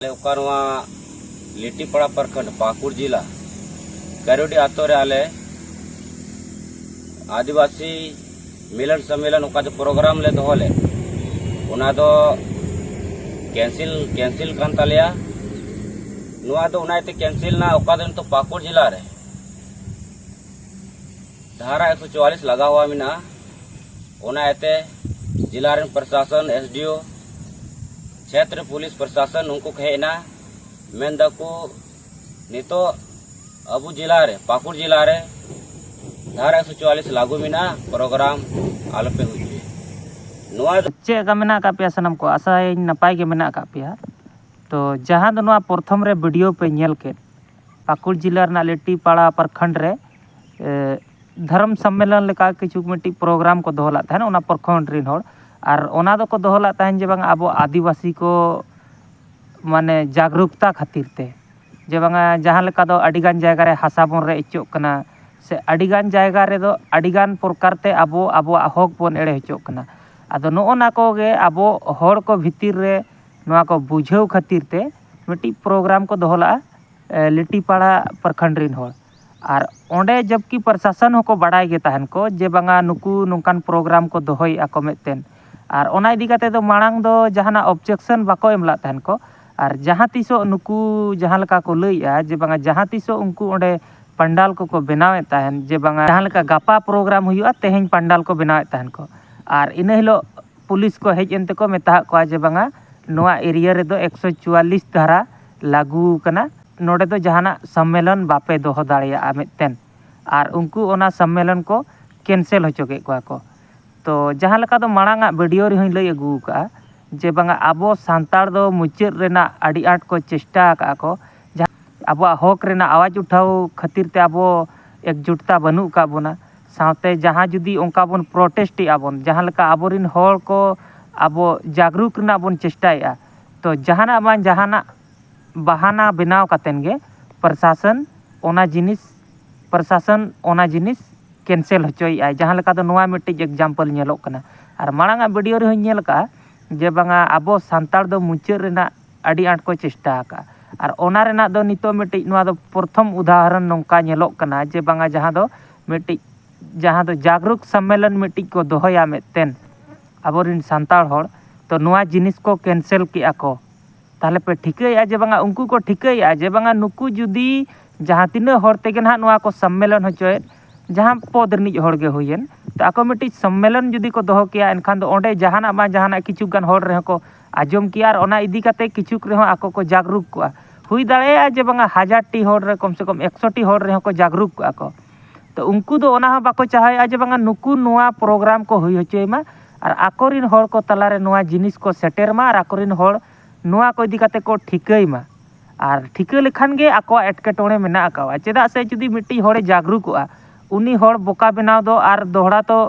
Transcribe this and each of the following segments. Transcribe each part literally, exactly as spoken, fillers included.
ᱟᱞᱮ ᱚᱠᱟ ᱱᱚᱣᱟ ᱞᱤᱴᱤᱯᱟᱲᱟ ᱯᱨᱚᱠᱷᱚᱸᱰ, ᱯᱟᱹᱠᱩᱲ ᱡᱮᱞᱟ, ᱠᱟᱨᱩᱰᱤ ᱟᱛᱳ ᱨᱮ ᱟᱞᱮ ᱟᱹᱫᱤᱵᱟᱹᱥᱤ ᱢᱤᱞᱚᱱ ᱥᱚᱢᱢᱮᱞᱚᱱ ᱚᱠᱟ ᱫᱚ ᱯᱨᱳᱜᱨᱟᱢ ᱞᱮ ᱫᱚᱦᱚ ᱞᱮᱫ, ᱚᱱᱟ ᱫᱚ ᱠᱮᱱᱥᱮᱞ, ᱠᱮᱱᱥᱮᱞ ᱠᱟᱱ ᱛᱟᱞᱮᱭᱟ᱾ ᱱᱚᱣᱟ ᱫᱚ ᱚᱱᱟ ᱤᱭᱟᱹᱛᱮ ᱠᱮᱱᱥᱮᱞ ᱮᱱᱟ, ᱚᱠᱟ ᱫᱚ ᱱᱤᱛᱚᱜ ᱯᱟᱹᱠᱩᱲ ᱡᱮᱞᱟ ᱨᱮ ᱫᱷᱟᱨᱟ ᱮᱠᱥᱚ ᱪᱩᱣᱟᱞᱤᱥ ᱞᱟᱜᱟᱣᱟ ᱢᱮᱱᱟᱜᱼᱟ᱾ ᱚᱱᱟ ᱤᱭᱟᱹᱛᱮ ᱡᱮᱞᱟ ᱨᱮᱱ ᱯᱨᱚᱥᱟᱥᱚᱱ, ᱮᱥ ᱰᱤ ᱳ, ᱪᱷᱮᱛᱨᱚ ᱯᱩᱞᱤᱥ ᱯᱨᱚᱥᱟᱥᱚᱱ, ᱩᱱᱠᱩ ᱠᱚ ᱦᱮᱡ ᱮᱱᱟ, ᱢᱮᱱ ᱫᱟᱠᱚ ᱱᱤᱛᱚᱜ ᱟᱵᱚ ᱡᱮᱞᱟ ᱨᱮ, ᱯᱟᱹᱠᱩᱲ ᱡᱮᱞᱟ ᱨᱮ ᱫᱷᱟᱨᱟ ᱮᱠᱥᱚ ᱪᱩᱣᱟᱞᱤᱥ ᱞᱟᱹᱜᱩ ᱢᱮᱱᱟᱜᱼᱟ, ᱯᱨᱳᱜᱨᱟᱢ ᱟᱞᱚᱯᱮ ᱦᱩᱭ ᱦᱚᱪᱚᱭᱟ᱾ ᱱᱚᱣᱟ ᱫᱚ ᱪᱮᱫ ᱞᱮᱠᱟ ᱢᱮᱱᱟᱜ ᱟᱠᱟᱫ ᱯᱮᱭᱟ ᱥᱟᱱᱟᱢ ᱠᱚ? ᱟᱥᱟᱭᱟᱹᱧ ᱱᱟᱯᱟᱭ ᱜᱮ ᱢᱮᱱᱟᱜ ᱟᱠᱟᱫ ᱯᱮᱭᱟ᱾ ᱛᱚ ᱡᱟᱦᱟᱸ ᱫᱚ ᱱᱚᱣᱟ ᱯᱨᱚᱛᱷᱚᱢ ᱨᱮ ᱵᱷᱤᱰᱤᱭᱳ ᱯᱮ ᱧᱮᱞ ᱠᱮᱫ, ᱯᱟᱹᱠᱩᱲ ᱡᱮᱞᱟ ᱨᱮᱱᱟᱜ ᱞᱤᱴᱤᱯᱟᱲᱟ ᱯᱨᱚᱠᱷᱚᱸᱰ ᱨᱮ, ᱮ, ᱫᱷᱚᱨᱚᱢ ᱥᱚᱢᱢᱮᱞᱚᱱ ᱞᱮᱠᱟ ᱠᱤᱪᱷᱩ ᱢᱤᱫᱴᱤᱡ ᱯᱨᱳᱜᱨᱟᱢ ᱠᱚ ᱫᱚᱦᱚ ᱞᱮᱫ ᱛᱟᱦᱮᱱ, ᱚᱱᱟ ᱯᱨᱚᱠᱷᱚᱸᱰ ᱨᱮᱱ ᱦᱚᱲ᱾ ᱟᱨ ᱚᱱᱟ ᱫᱚᱠᱚ ᱫᱚᱦᱚ ᱞᱮᱫ ᱛᱟᱦᱮᱱ ᱡᱮ ᱵᱟᱝ ᱟᱵᱚ ᱟᱹᱫᱤᱵᱟᱹᱥᱤ ᱠᱚ ᱢᱟᱱᱮ ᱡᱟᱜᱽᱨᱩᱠᱛᱟ ᱠᱷᱟᱹᱛᱤᱨ ᱛᱮ, ᱡᱮ ᱵᱟᱝᱟ ᱡᱟᱦᱟᱸ ᱞᱮᱠᱟ ᱫᱚ ᱟᱹᱰᱤᱜᱟᱱ ᱡᱟᱭᱜᱟ ᱨᱮ ᱦᱟᱥᱟ ᱵᱚᱱ ᱨᱮᱡ ᱦᱚᱪᱚᱜ ᱠᱟᱱᱟ, ᱥᱮ ᱟᱹᱰᱤᱜᱟᱱ ᱡᱟᱭᱜᱟ ᱨᱮᱫᱚ ᱟᱹᱰᱤᱜᱟᱱ ᱯᱨᱚᱠᱟᱨ ᱛᱮ ᱟᱵᱚ ᱟᱵᱚᱣᱟᱜ ᱦᱚᱠ ᱵᱚᱱ ᱮᱲᱮ ᱦᱚᱪᱚᱜ ᱠᱟᱱᱟ᱾ ᱟᱫᱚ ᱱᱚᱜᱼᱚ ᱱᱟ ᱠᱚᱜᱮ ᱟᱵᱚ ᱦᱚᱲ ᱠᱚ ᱵᱷᱤᱛᱤᱨ ᱨᱮ ᱱᱚᱣᱟ ᱠᱚ ᱵᱩᱡᱷᱟᱹᱣ ᱠᱷᱟᱹᱛᱤᱨ ᱛᱮ ᱢᱤᱫᱴᱤᱡ ᱯᱨᱳᱜᱨᱟᱢ ᱠᱚ ᱫᱚᱦᱚ ᱞᱮᱫᱼᱟ, ᱮ, ᱞᱤᱴᱤᱯᱟᱲᱟ ᱯᱨᱚᱠᱷᱚᱸᱰ ᱨᱮᱱ ᱦᱚᱲ᱾ ᱟᱨ ᱚᱸᱰᱮ ᱡᱚᱵᱠᱤ ᱯᱨᱚᱥᱟᱥᱚᱱ ᱦᱚᱸᱠᱚ ᱵᱟᱲᱟᱭ ᱜᱮ ᱛᱟᱦᱮᱱ ᱠᱚ ᱡᱮ ᱵᱟᱝᱟ ᱱᱩᱠᱩ ᱱᱚᱝᱠᱟᱱ ᱯᱨᱳᱜᱨᱟᱢ ᱠᱚ ᱫᱚᱦᱚᱭᱮᱫᱼᱟ ᱠᱚ ᱢᱤᱫᱴᱮᱱ᱾ ᱟᱨ ᱚᱱᱟ ᱤᱫᱤ ᱠᱟᱛᱮ ᱫᱚ ᱢᱟᱲᱟᱝ ᱫᱚ ᱡᱟᱦᱟᱱᱟᱜ ᱚᱵᱡᱮᱠᱥᱚᱱ ᱵᱟᱠᱚ ᱮᱢ ᱞᱮᱫ ᱛᱟᱦᱮᱱ ᱠᱚ᱾ ᱟᱨ ᱡᱟᱦᱟᱸ ᱛᱤᱥᱚᱜ ᱱᱩᱠᱩ ᱡᱟᱦᱟᱸ ᱞᱮᱠᱟ ᱠᱚ ᱞᱟᱹᱭᱮᱫᱼᱟ ᱡᱮ ᱵᱟᱝᱟ ᱡᱟᱦᱟᱸ ᱛᱤᱥᱚᱜ ᱩᱱᱠᱩ ᱚᱸᱰᱮ ᱯᱟᱱᱰᱟᱞ ᱠᱚᱠᱚ ᱵᱮᱱᱟᱣᱮᱫ ᱛᱟᱦᱮᱱ, ᱡᱮ ᱵᱟᱝᱟ ᱡᱟᱦᱟᱸ ᱞᱮᱠᱟ ᱜᱟᱯᱟ ᱯᱨᱳᱜᱨᱟᱢ ᱦᱩᱭᱩᱜᱼᱟ, ᱛᱮᱦᱮᱧ ᱯᱟᱱᱰᱟᱞ ᱠᱚ ᱵᱮᱱᱟᱣᱮᱫ ᱛᱟᱦᱮᱱ ᱠᱚ᱾ ᱟᱨ ᱤᱱᱟᱹ ᱦᱤᱞᱳᱜ ᱯᱩᱞᱤᱥ ᱠᱚ ᱦᱮᱡ ᱮᱱ ᱛᱮᱠᱚ ᱢᱮᱛᱟᱜ ᱠᱚᱣᱟ ᱡᱮ ᱵᱟᱝᱟ ᱱᱚᱣᱟ ᱮᱨᱤᱭᱟ ᱨᱮᱫᱚ ᱮᱠᱥᱚ ᱪᱩᱣᱟᱞᱤᱥ ᱫᱷᱟᱨᱟ ᱞᱟᱹᱜᱩ ᱟᱠᱟᱱᱟ, ᱱᱚᱰᱮ ᱫᱚ ᱡᱟᱦᱟᱱᱟᱜ ᱥᱚᱢᱢᱮᱞᱚᱱ ᱵᱟᱯᱮ ᱫᱚᱦᱚ ᱫᱟᱲᱮᱭᱟᱜᱼᱟ ᱢᱤᱫᱴᱮᱱ᱾ ᱟᱨ ᱩᱱᱠᱩ ᱚᱱᱟ ᱥᱚᱢᱢᱮᱞᱚᱱ ᱠᱚ ᱠᱮᱱᱥᱮᱞ ᱦᱚᱪᱚ ᱠᱮᱫ ᱠᱚᱣᱟ ᱠᱚ᱾ ᱛᱚ ᱡᱟᱦᱟᱸ ᱞᱮᱠᱟ ᱫᱚ ᱢᱟᱲᱟᱝ ᱟᱜ ᱵᱷᱤᱰᱤᱭᱳ ᱨᱮᱦᱚᱸᱧ ᱞᱟᱹᱭ ᱟᱹᱜᱩ ᱟᱠᱟᱫᱼᱟ ᱡᱮ ᱵᱟᱝᱟ ᱟᱵᱚ ᱥᱟᱱᱛᱟᱲ ᱫᱚ ᱢᱩᱪᱟᱹᱫ ᱨᱮᱱᱟᱜ ᱟᱹᱰᱤ ᱟᱸᱴ ᱠᱚ ᱪᱮᱥᱴᱟ ᱟᱠᱟᱫᱼᱟ ᱠᱚ, ᱡᱟᱦᱟᱸ ᱟᱵᱚᱣᱟᱜ ᱦᱚᱠ ᱨᱮᱱᱟᱜ ᱟᱣᱟᱡᱽ ᱩᱴᱷᱟᱹᱣ ᱠᱷᱟᱹᱛᱤᱨ ᱛᱮ ᱟᱵᱚ ᱮᱠᱡᱩᱴᱛᱟ ᱵᱟᱹᱱᱩᱜ ᱟᱠᱟᱫ ᱵᱚᱱᱟ᱾ ᱥᱟᱶᱛᱮ ᱡᱟᱦᱟᱸ ᱡᱩᱫᱤ ᱚᱱᱠᱟ ᱵᱚᱱ ᱯᱨᱚᱴᱮᱥᱴ ᱮᱫᱼᱟ ᱵᱚᱱ, ᱡᱟᱦᱟᱸ ᱞᱮᱠᱟ ᱟᱵᱚᱨᱮᱱ ᱦᱚᱲ ᱠᱚ ᱟᱵᱚ ᱡᱟᱜᱽᱨᱩᱠ ᱨᱮᱱᱟᱜ ᱵᱚᱱ ᱪᱮᱥᱴᱟᱭᱮᱫᱼᱟ, ᱛᱚ ᱡᱟᱦᱟᱱᱟᱜ ᱵᱟᱝ ᱡᱟᱦᱟᱱᱟᱜ ᱵᱟᱦᱟᱱᱟ ᱵᱮᱱᱟᱣ ᱠᱟᱛᱮᱱ ᱜᱮ ᱯᱨᱚᱥᱟᱥᱚᱱ ᱚᱱᱟ ᱡᱤᱱᱤᱥ, ᱯᱨᱚᱥᱟᱥᱚᱱ ᱚᱱᱟ ᱡᱤᱱᱤᱥ ᱠᱮᱱᱥᱮᱞ ᱦᱚᱪᱚᱭᱮᱫᱼᱟᱭ᱾ ᱡᱟᱦᱟᱸ ᱞᱮᱠᱟ ᱫᱚ ᱱᱚᱣᱟ ᱢᱤᱫᱴᱤᱡ ᱮᱠᱡᱟᱢᱯᱚᱞ ᱧᱮᱞᱚᱜ ᱠᱟᱱᱟ᱾ ᱟᱨ ᱢᱟᱲᱟᱝ ᱟᱜ ᱵᱷᱤᱰᱤᱭᱳ ᱨᱮᱦᱚᱸᱧ ᱧᱮᱞ ᱟᱠᱟᱫᱼᱟ ᱡᱮ ᱵᱟᱝᱟ ᱟᱵᱚ ᱥᱟᱱᱛᱟᱲ ᱫᱚ ᱢᱩᱪᱟᱹᱫ ᱨᱮᱱᱟᱜ ᱟᱹᱰᱤ ᱟᱸᱴ ᱠᱚ ᱪᱮᱥᱴᱟ ᱟᱠᱟᱫᱼᱟ᱾ ᱟᱨ ᱚᱱᱟ ᱨᱮᱱᱟᱜ ᱫᱚ ᱱᱤᱛᱚᱜ ᱢᱤᱫᱴᱤᱡ, ᱱᱚᱣᱟ ᱫᱚ ᱯᱨᱚᱛᱷᱚᱢ ᱩᱫᱟᱦᱚᱨᱚᱱ ᱱᱚᱝᱠᱟ ᱧᱮᱞᱚᱜ ᱠᱟᱱᱟ ᱡᱮ ᱵᱟᱝᱟ, ᱡᱟᱦᱟᱸ ᱫᱚ ᱢᱤᱫᱴᱤᱡ, ᱡᱟᱦᱟᱸ ᱫᱚ ᱡᱟᱜᱽᱨᱩᱠ ᱥᱚᱢᱢᱮᱞᱚᱱ ᱢᱤᱫᱴᱤᱡ ᱠᱚ ᱫᱚᱦᱚᱭᱟ ᱢᱤᱫᱴᱮᱱ ᱟᱵᱚᱨᱮᱱ ᱥᱟᱱᱛᱟᱲ ᱦᱚᱲ, ᱛᱚ ᱱᱚᱣᱟ ᱡᱤᱱᱤᱥ ᱠᱚ ᱠᱮᱱᱥᱮᱞ ᱠᱮᱜᱼᱟ ᱠᱚ᱾ ᱛᱟᱦᱚᱞᱮ ᱯᱮ ᱴᱷᱤᱠᱟᱹᱭᱮᱫᱼᱟ ᱡᱮ ᱵᱟᱝᱟ, ᱩᱱᱠᱩ ᱠᱚ ᱴᱷᱤᱠᱟᱹᱭᱮᱫᱼᱟ ᱡᱮ ᱵᱟᱝᱟ, ᱱᱩᱠᱩ ᱡᱩᱫᱤ ᱡᱟᱦᱟᱸ ᱛᱤᱱᱟᱹᱜ ᱦᱚᱲ ᱛᱮᱜᱮ ᱱᱟᱦᱟᱜ ᱱᱚᱣᱟ ᱠᱚ ᱥᱚᱢᱢᱮᱞᱚᱱ ᱦᱚᱪᱚᱭᱮᱫ, ᱡᱟᱦᱟᱸ ᱯᱚᱫᱽ ᱨᱤᱱᱤᱡ ᱦᱚᱲ ᱜᱮ ᱦᱩᱭᱮᱱ, ᱛᱚ ᱟᱠᱚ ᱢᱤᱫᱴᱤᱡ ᱥᱚᱢᱢᱮᱞᱚᱱ ᱡᱩᱫᱤ ᱠᱚ ᱫᱚᱦᱚ ᱠᱮᱭᱟ, ᱮᱱᱠᱷᱟᱱ ᱫᱚ ᱚᱸᱰᱮ ᱡᱟᱦᱟᱱᱟᱜ ᱵᱟᱝ ᱡᱟᱦᱟᱱᱟᱜ ᱠᱤᱪᱷᱩ ᱜᱟᱱ ᱦᱚᱲ ᱨᱮᱦᱚᱸ ᱠᱚ ᱟᱸᱡᱚᱢ ᱠᱮᱭᱟ, ᱟᱨ ᱚᱱᱟ ᱤᱫᱤ ᱠᱟᱛᱮ ᱠᱤᱪᱷᱩ ᱨᱮᱦᱚᱸ ᱟᱠᱚ ᱠᱚ ᱡᱟᱜᱽᱨᱩᱠ ᱠᱚᱜᱼᱟ᱾ ᱦᱩᱭ ᱫᱟᱲᱮᱭᱟᱜᱼᱟ ᱡᱮ ᱵᱟᱝᱟ, ᱦᱟᱡᱟᱨ ᱴᱤ ᱦᱚᱲ ᱨᱮ ᱠᱚᱢ ᱥᱮ ᱠᱚᱢ ᱮᱠᱥᱚ ᱴᱤ ᱦᱚᱲ ᱨᱮᱦᱚᱸ ᱠᱚ ᱡᱟᱜᱽᱨᱩᱠ ᱠᱚᱜᱼᱟ ᱠᱚ᱾ ᱛᱚ ᱩᱱᱠᱩ ᱫᱚ ᱚᱱᱟ ᱦᱚᱸ ᱵᱟᱠᱚ ᱪᱟᱦᱟᱣᱮᱫᱼᱟ ᱡᱮ ᱵᱟᱝᱟ, ᱱᱩᱠᱩ ᱱᱚᱣᱟ ᱯᱨᱳᱜᱨᱟᱢ ᱠᱚ ᱦᱩᱭ ᱦᱚᱪᱚᱭ ᱢᱟ, ᱟᱨ ᱟᱠᱚᱨᱮᱱ ᱦᱚᱲ ᱠᱚ ᱛᱟᱞᱟᱨᱮ ᱱᱚᱣᱟ ᱡᱤᱱᱤᱥ ᱠᱚ ᱥᱮᱴᱮᱨ ᱢᱟ, ᱟᱨ ᱟᱠᱚᱨᱮᱱ ᱦᱚᱲ ᱱᱚᱣᱟ ᱠᱚ ᱤᱫᱤ ᱠᱟᱛᱮ ᱠᱚ ᱴᱷᱤᱠᱟᱹᱭ ᱢᱟ᱾ ᱟᱨ ᱴᱷᱤᱠᱟᱹ ᱞᱮᱠᱷᱟᱱ ᱜᱮ ᱟᱠᱚᱣᱟᱜ ᱮᱴᱠᱮᱴᱚᱬᱮ ᱢᱮᱱᱟᱜ ᱟᱠᱟᱣᱟ᱾ ᱪᱮᱫᱟᱜ ᱥᱮ ᱡᱩᱫᱤ ᱢᱤᱫᱴᱤᱡ ᱦᱚᱲᱮ ᱡᱟᱜᱽᱨᱩᱠᱚᱜᱼᱟ, ᱩᱱᱤ ᱦᱚᱲ ᱵᱚᱠᱟ ᱵᱮᱱᱟᱣ ᱫᱚ ᱟᱨ ᱫᱚᱦᱲᱟ ᱛᱚ